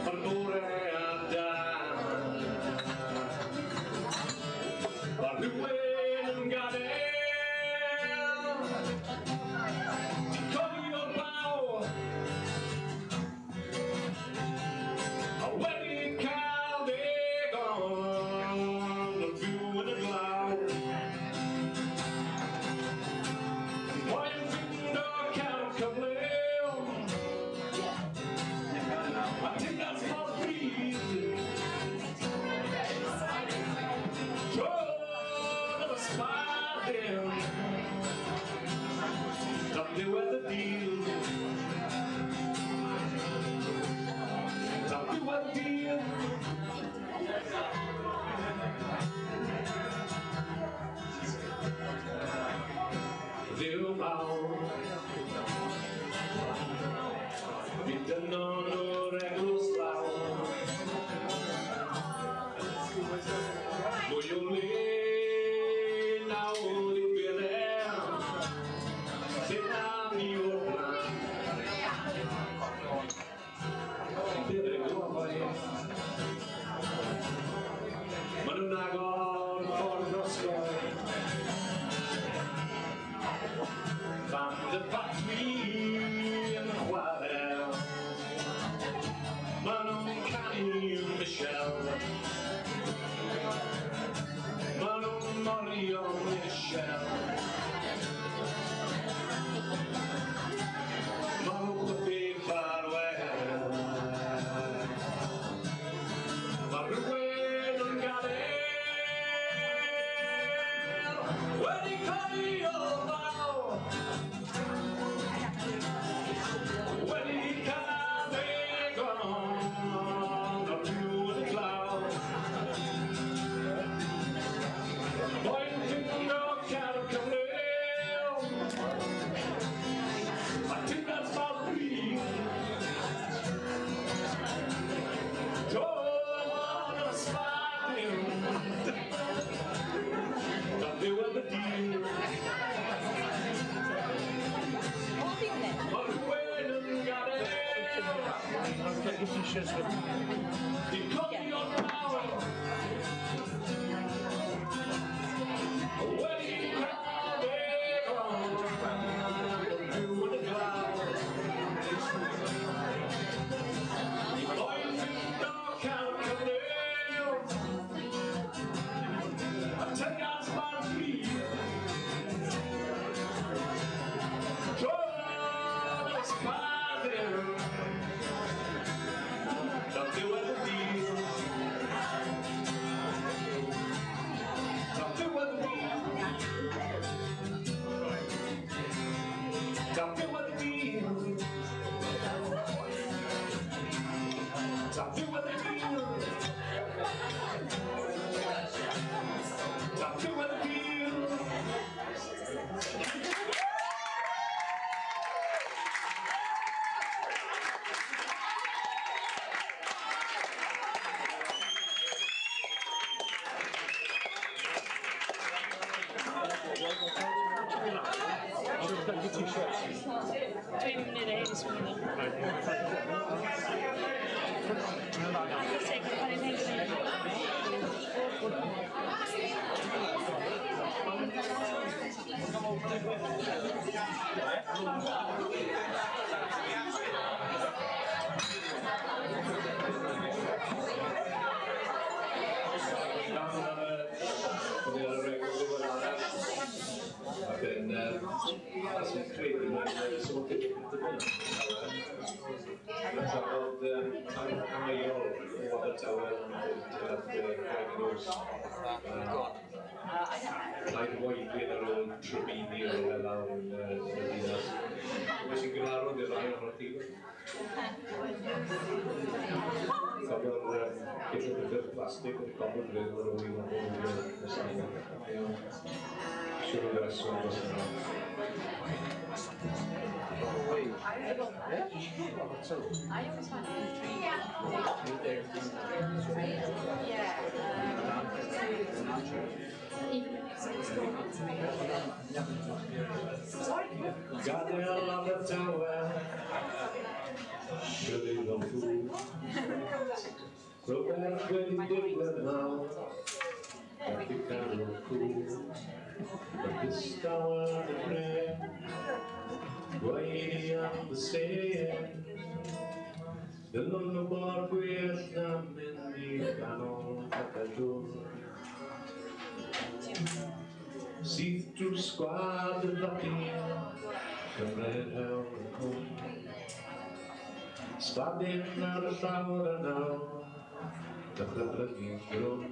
Mae'r bore ar dân. Mae rhywun yn gadael. Di codi o'r baw. A wedi cael digon o fyw yn y glaw. Mae'n ffindo cael cyfleon. A dyna'r ffordd bryd. Trod y sbardun. Tan ddiwedd y dydd. Tan ddiwedd y dydd. Dduw mawr. Mi dynnon nhw'r eglwys lawr. Mwy o le nawr i'w belen. Lle na fi o'r blaen. Maen nhw'n agor ffordd osgoi. Band y ffatri yn chwarae. Maen nhw'n canu Michelle. Maen nhw'n morio Michelle. Maen nhw'n chwythu ffarwel. Mae rhywun yn gadael. Wedi codi o'r baw. Wedi cael ddigon o fyw yn y glaw. Mae'n ffindo cael cyfleon. A dyna'r ffordd bryd. Dod o'r sbardun. Tan ddiwedd y dydd. Mae rhywun yn gadael. Get your t-shirts with Di codi o'r baw. Wedi cael ddigon o fyw yn y glaw. Mae'n ffindo cael cyfleon. A tygas ma'n bryd. Trod y sbardun. Tan ddiwedd y dydd. just for me. Rhaid waedyn ar ôl trybini ar ôl lawr yn y ddinas. Wnes i'n gyfarwydd i'r rai ohonoch chi. Cofio'r ceisio pethau plastig yn cofio'r bryd o'r ôl i weld y sain. Siwr o reswm dros yna. Gadael Abertawe, Gyrraedd o'n ffŵr. Rhywbeth wedi digwydd nawr, gallu canol cŵr. Y distaw yn y bryn, gwaedu am fy sên. Ddylwn nhw mor gwell na mynd i ganol cathedrwl. Syth drwy sgwad y faci, cymryd hewl y cwm. Sbadyn ar y llawr y naw, dechrau blygu'n drwm.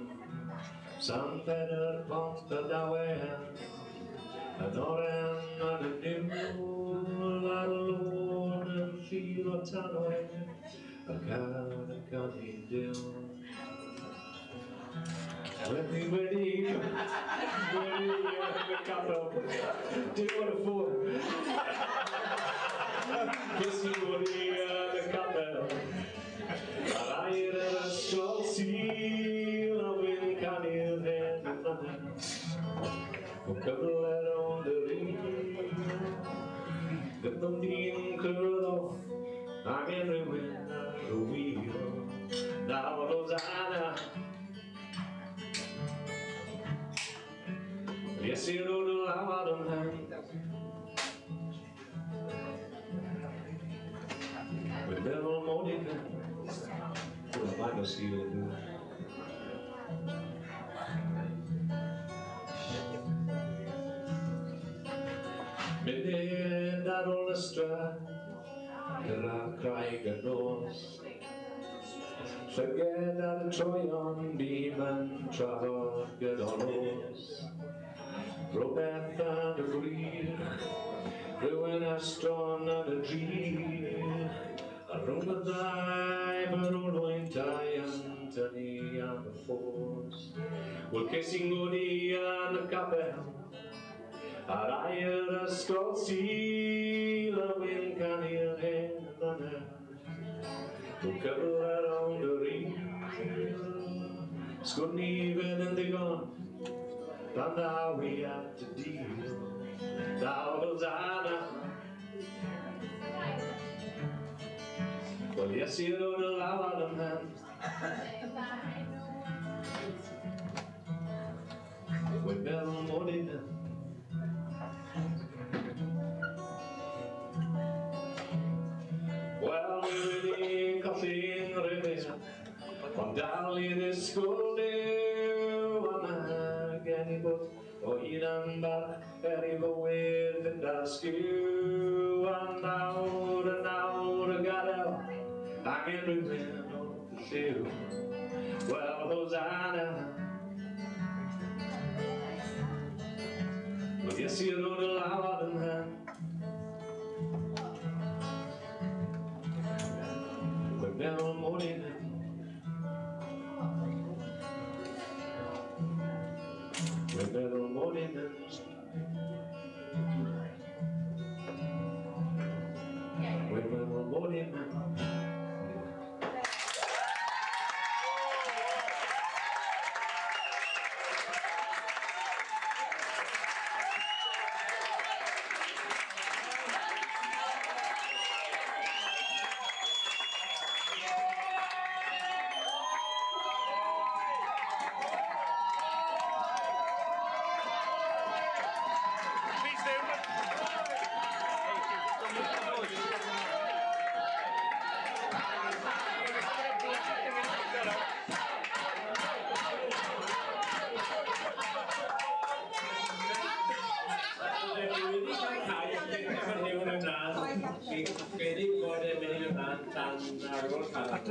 San Pedr Pont y Dawen, yn oren ar y niwl, ar y lôn yn llif o tanwydd, y car yn canu Duw. Wedi wedi yn y capel, dim ar y ffôn. Ces i wedi yn y capel, ar air yr ysgol Sul a wyn canu'r hen ymlaen. O cyfle rownd yr un, ddim ond un clywed off, angen rhywun ar y wheel. Nawr Rosanna, Iesu ro'n y law ar y mhen. Dwi'n meddwl mod i'n Dwi'n faint o Sul yn dwi. Mynd ar ôl y strad, cyrraedd craig y nos. Llyged ar y troion, bûm yn trafod gydol nos. Rhywbeth yn y gwrych, rhywun estron yn y drych. A rhwng y ddau, barwlwy'n dau yn tynnu am y ffos. Wel, ces i'n ngodi yn y capel, ar air ysgol Sul, a wyn canu'r hen ymlaen. O cyfle rownd yr un, sgwn i fydd yn ddigon, pan ddaw i at y dydd. Daw Rosanna. Wel, Iesu ro'n y law ar y mhen. Dwi'n meddwl mod i'n mynd. Wel, mi wedi colli'n rhyfedd, ond dal i ddisgwyl Duw, a ma' gen i bwt o hunan barch er i fywyd fynd ar sgiw. A nawr, a nawr y gadael, angen rhywun wrth y llyw. Wel, Hosanna. Wel, Iesu ro'n y law ar y mhen. Dwi'n meddwl mod i'n mynd. Dwi'n meddwl mod i'n mynd. Dwi'n meddwl mod i'n mynd. Fi'n credu bod e'n mynd i fynd mlaen tan ar ôl Calan.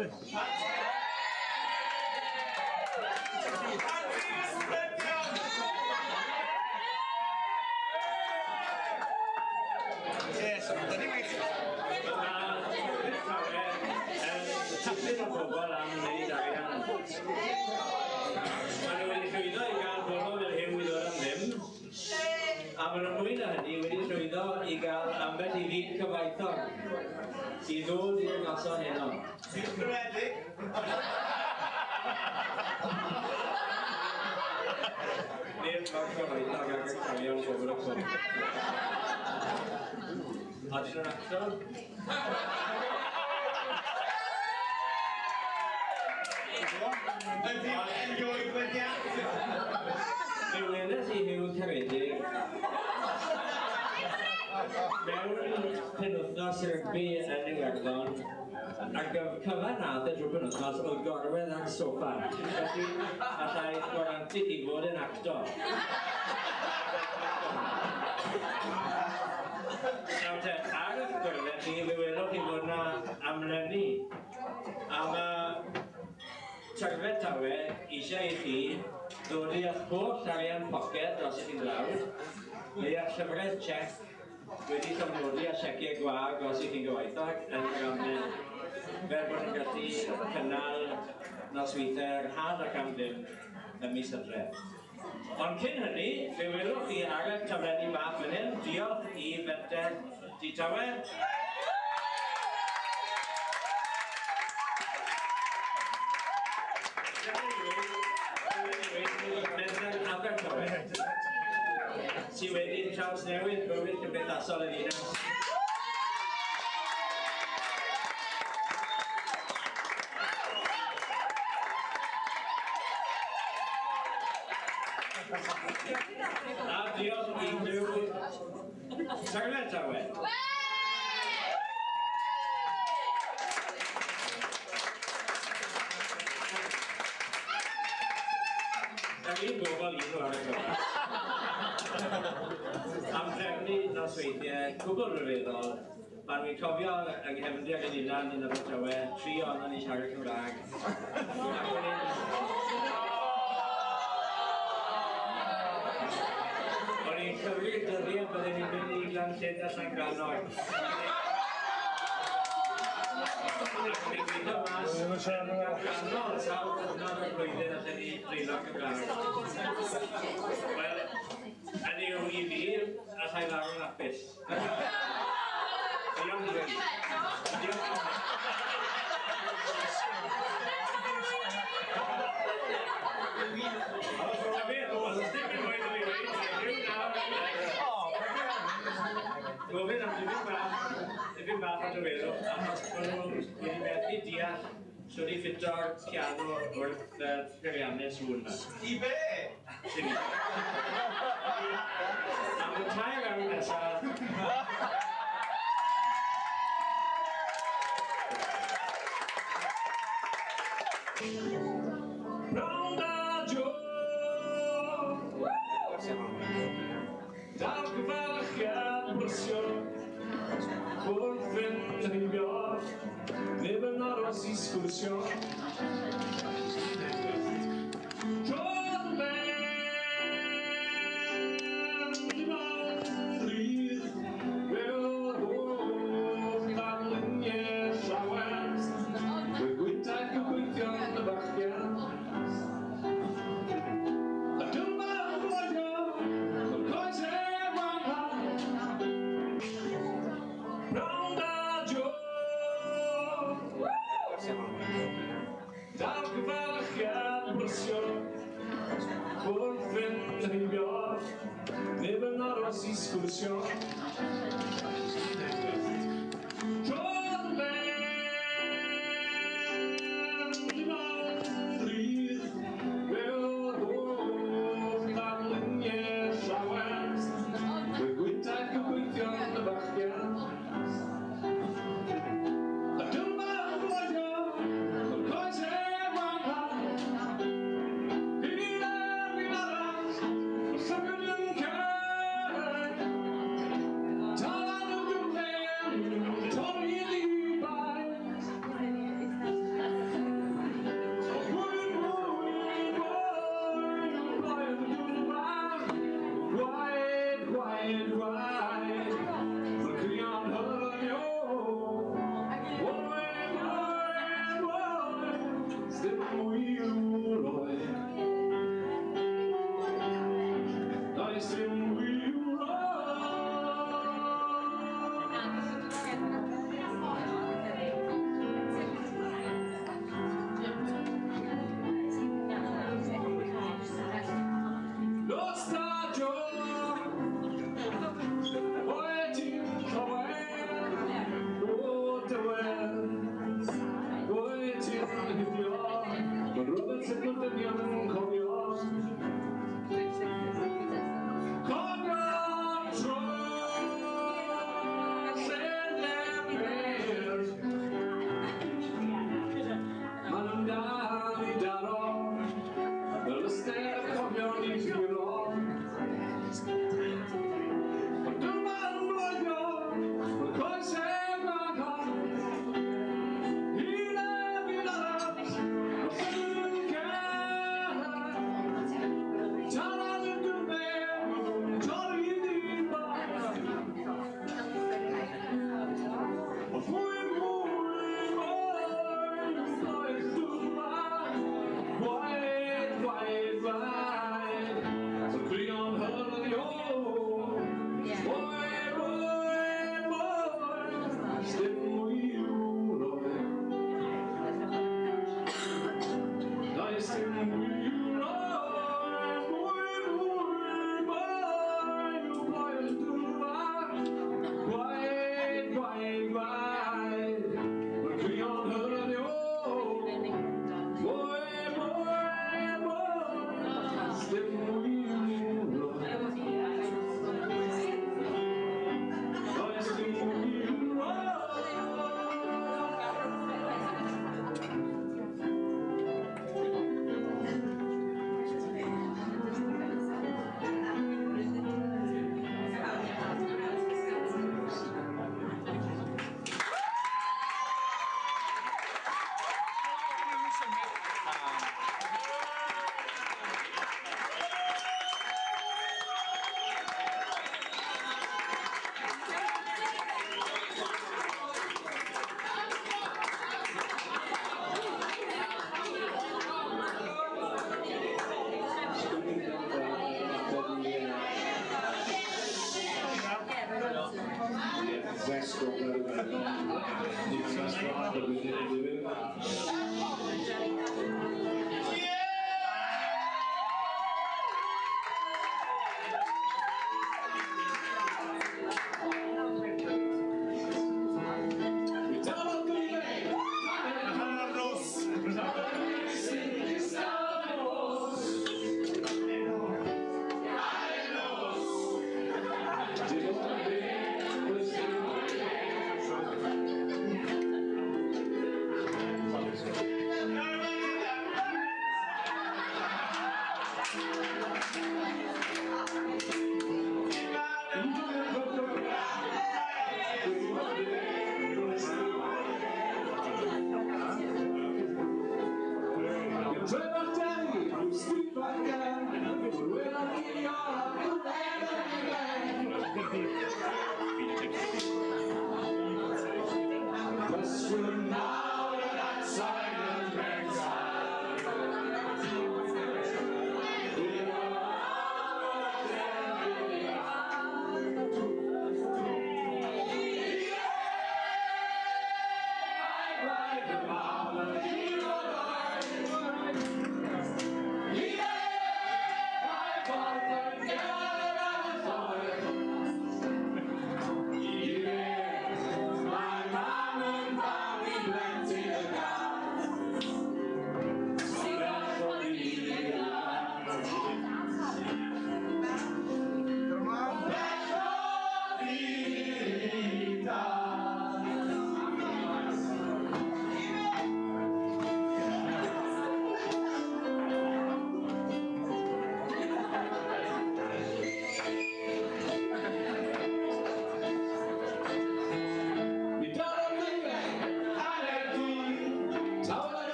Yes, da ni wych. Tipyn o bobl am wneud arian. Maen nhw wedi llwyddo i gael bobl fel Huw i ddod am ddim. A maen nhw mwy na hynny wedi llwyddo i gael ambell i ddyn cyfoethog i ddod i'r noson heno. Ti'n caredig? Neb mor cyfoethog ag actorion Pobol y Cwm. Odyn nhw'n actor? Ydy erioed wedi actio? Fe weles i Huw Caredig mewn penwythnos rygbi yn Iwerddon, ac y cyfan nath e drwy penwythnos oedd gorwedd ar soffa. Felly, allai gwarantu chi fod yn actor. Nawr te, ar eich gwyrddau chi, fe welwch chi fod yna amlenni. A mae Tyrfe Tawe eisiau i chi ddod i eich holl arian poced os ydych chi'n dlawd, neu eich llyfrau check wedi llofnodi a sieciau gwag os ydych chi'n gyfoethog yn yr amlen, fel bod yn gallu cynnal nosweithiau rhad ac am ddim ym mis Hydref. Ond cyn hynny, fe welwch chi ar y taflenni bach fan hyn, diolch i Fenter Tŷ Tawe. Menter Abertawe, sydd wedi trawsnewid bywyd cymdeithasol y ddinas. A diolch i Huw Tyrfe Tawe. Yr un bobl un nhw ar y cyfan. Am drefnu nosweithiau cwbl ryfeddol, pan wi'n cofio yng nghefndir yn hunan yn Abertawe, tri ohonon ni siarad Cymraeg. Ac o'n i'n cyfri'r dyddiau bydden ni'n mynd i Glan-llyn a Llangrannog. Ac o'n i'n gweithio mas yn ganol sawl cyfnod o'r flwyddyn allan ni dreulio Cymraeg. Wel, hynny yw i fi, allai farw'n hapus. Diolch i chi. Diolch. Ta beth, os oes dim mwy 'da fi weud, yw nawr gofyn am dipyn bach o dawelwch, achos bod nhw wedi methu deall shwt i ffito'r piano wrth y peiriannau sŵn 'ma. I be? Dim i. Am y 3 awr nesaf, Pnawn da, Joe. Daw'r cyfarchiad brysio wrth fynd heibio, neb yn aros i sgwrsio. Trodd ben i mewn rhydd, fel holl ddarluniau llawer, y gwyntau gobeithion y bachgen. A dyma floedio, y coesau wahan. Pnawn da, Joe. Daw'r cyfarchiad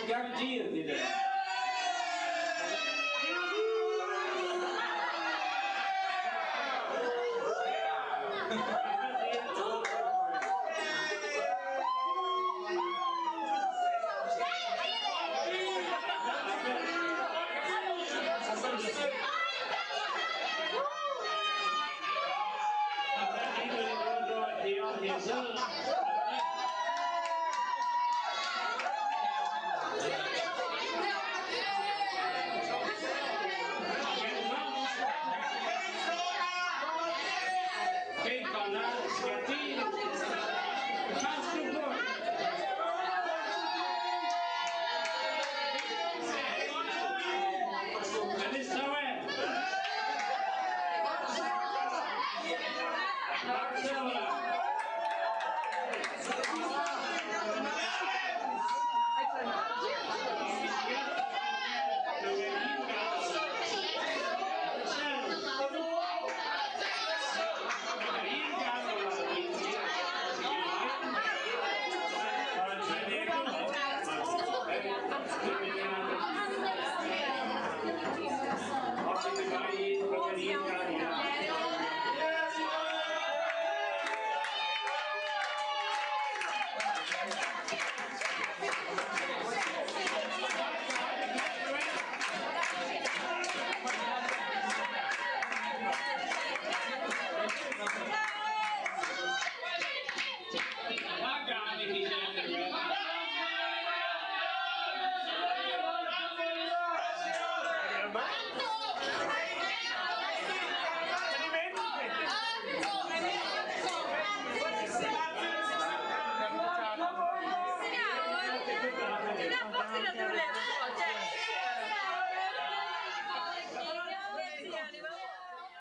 Guaranteed.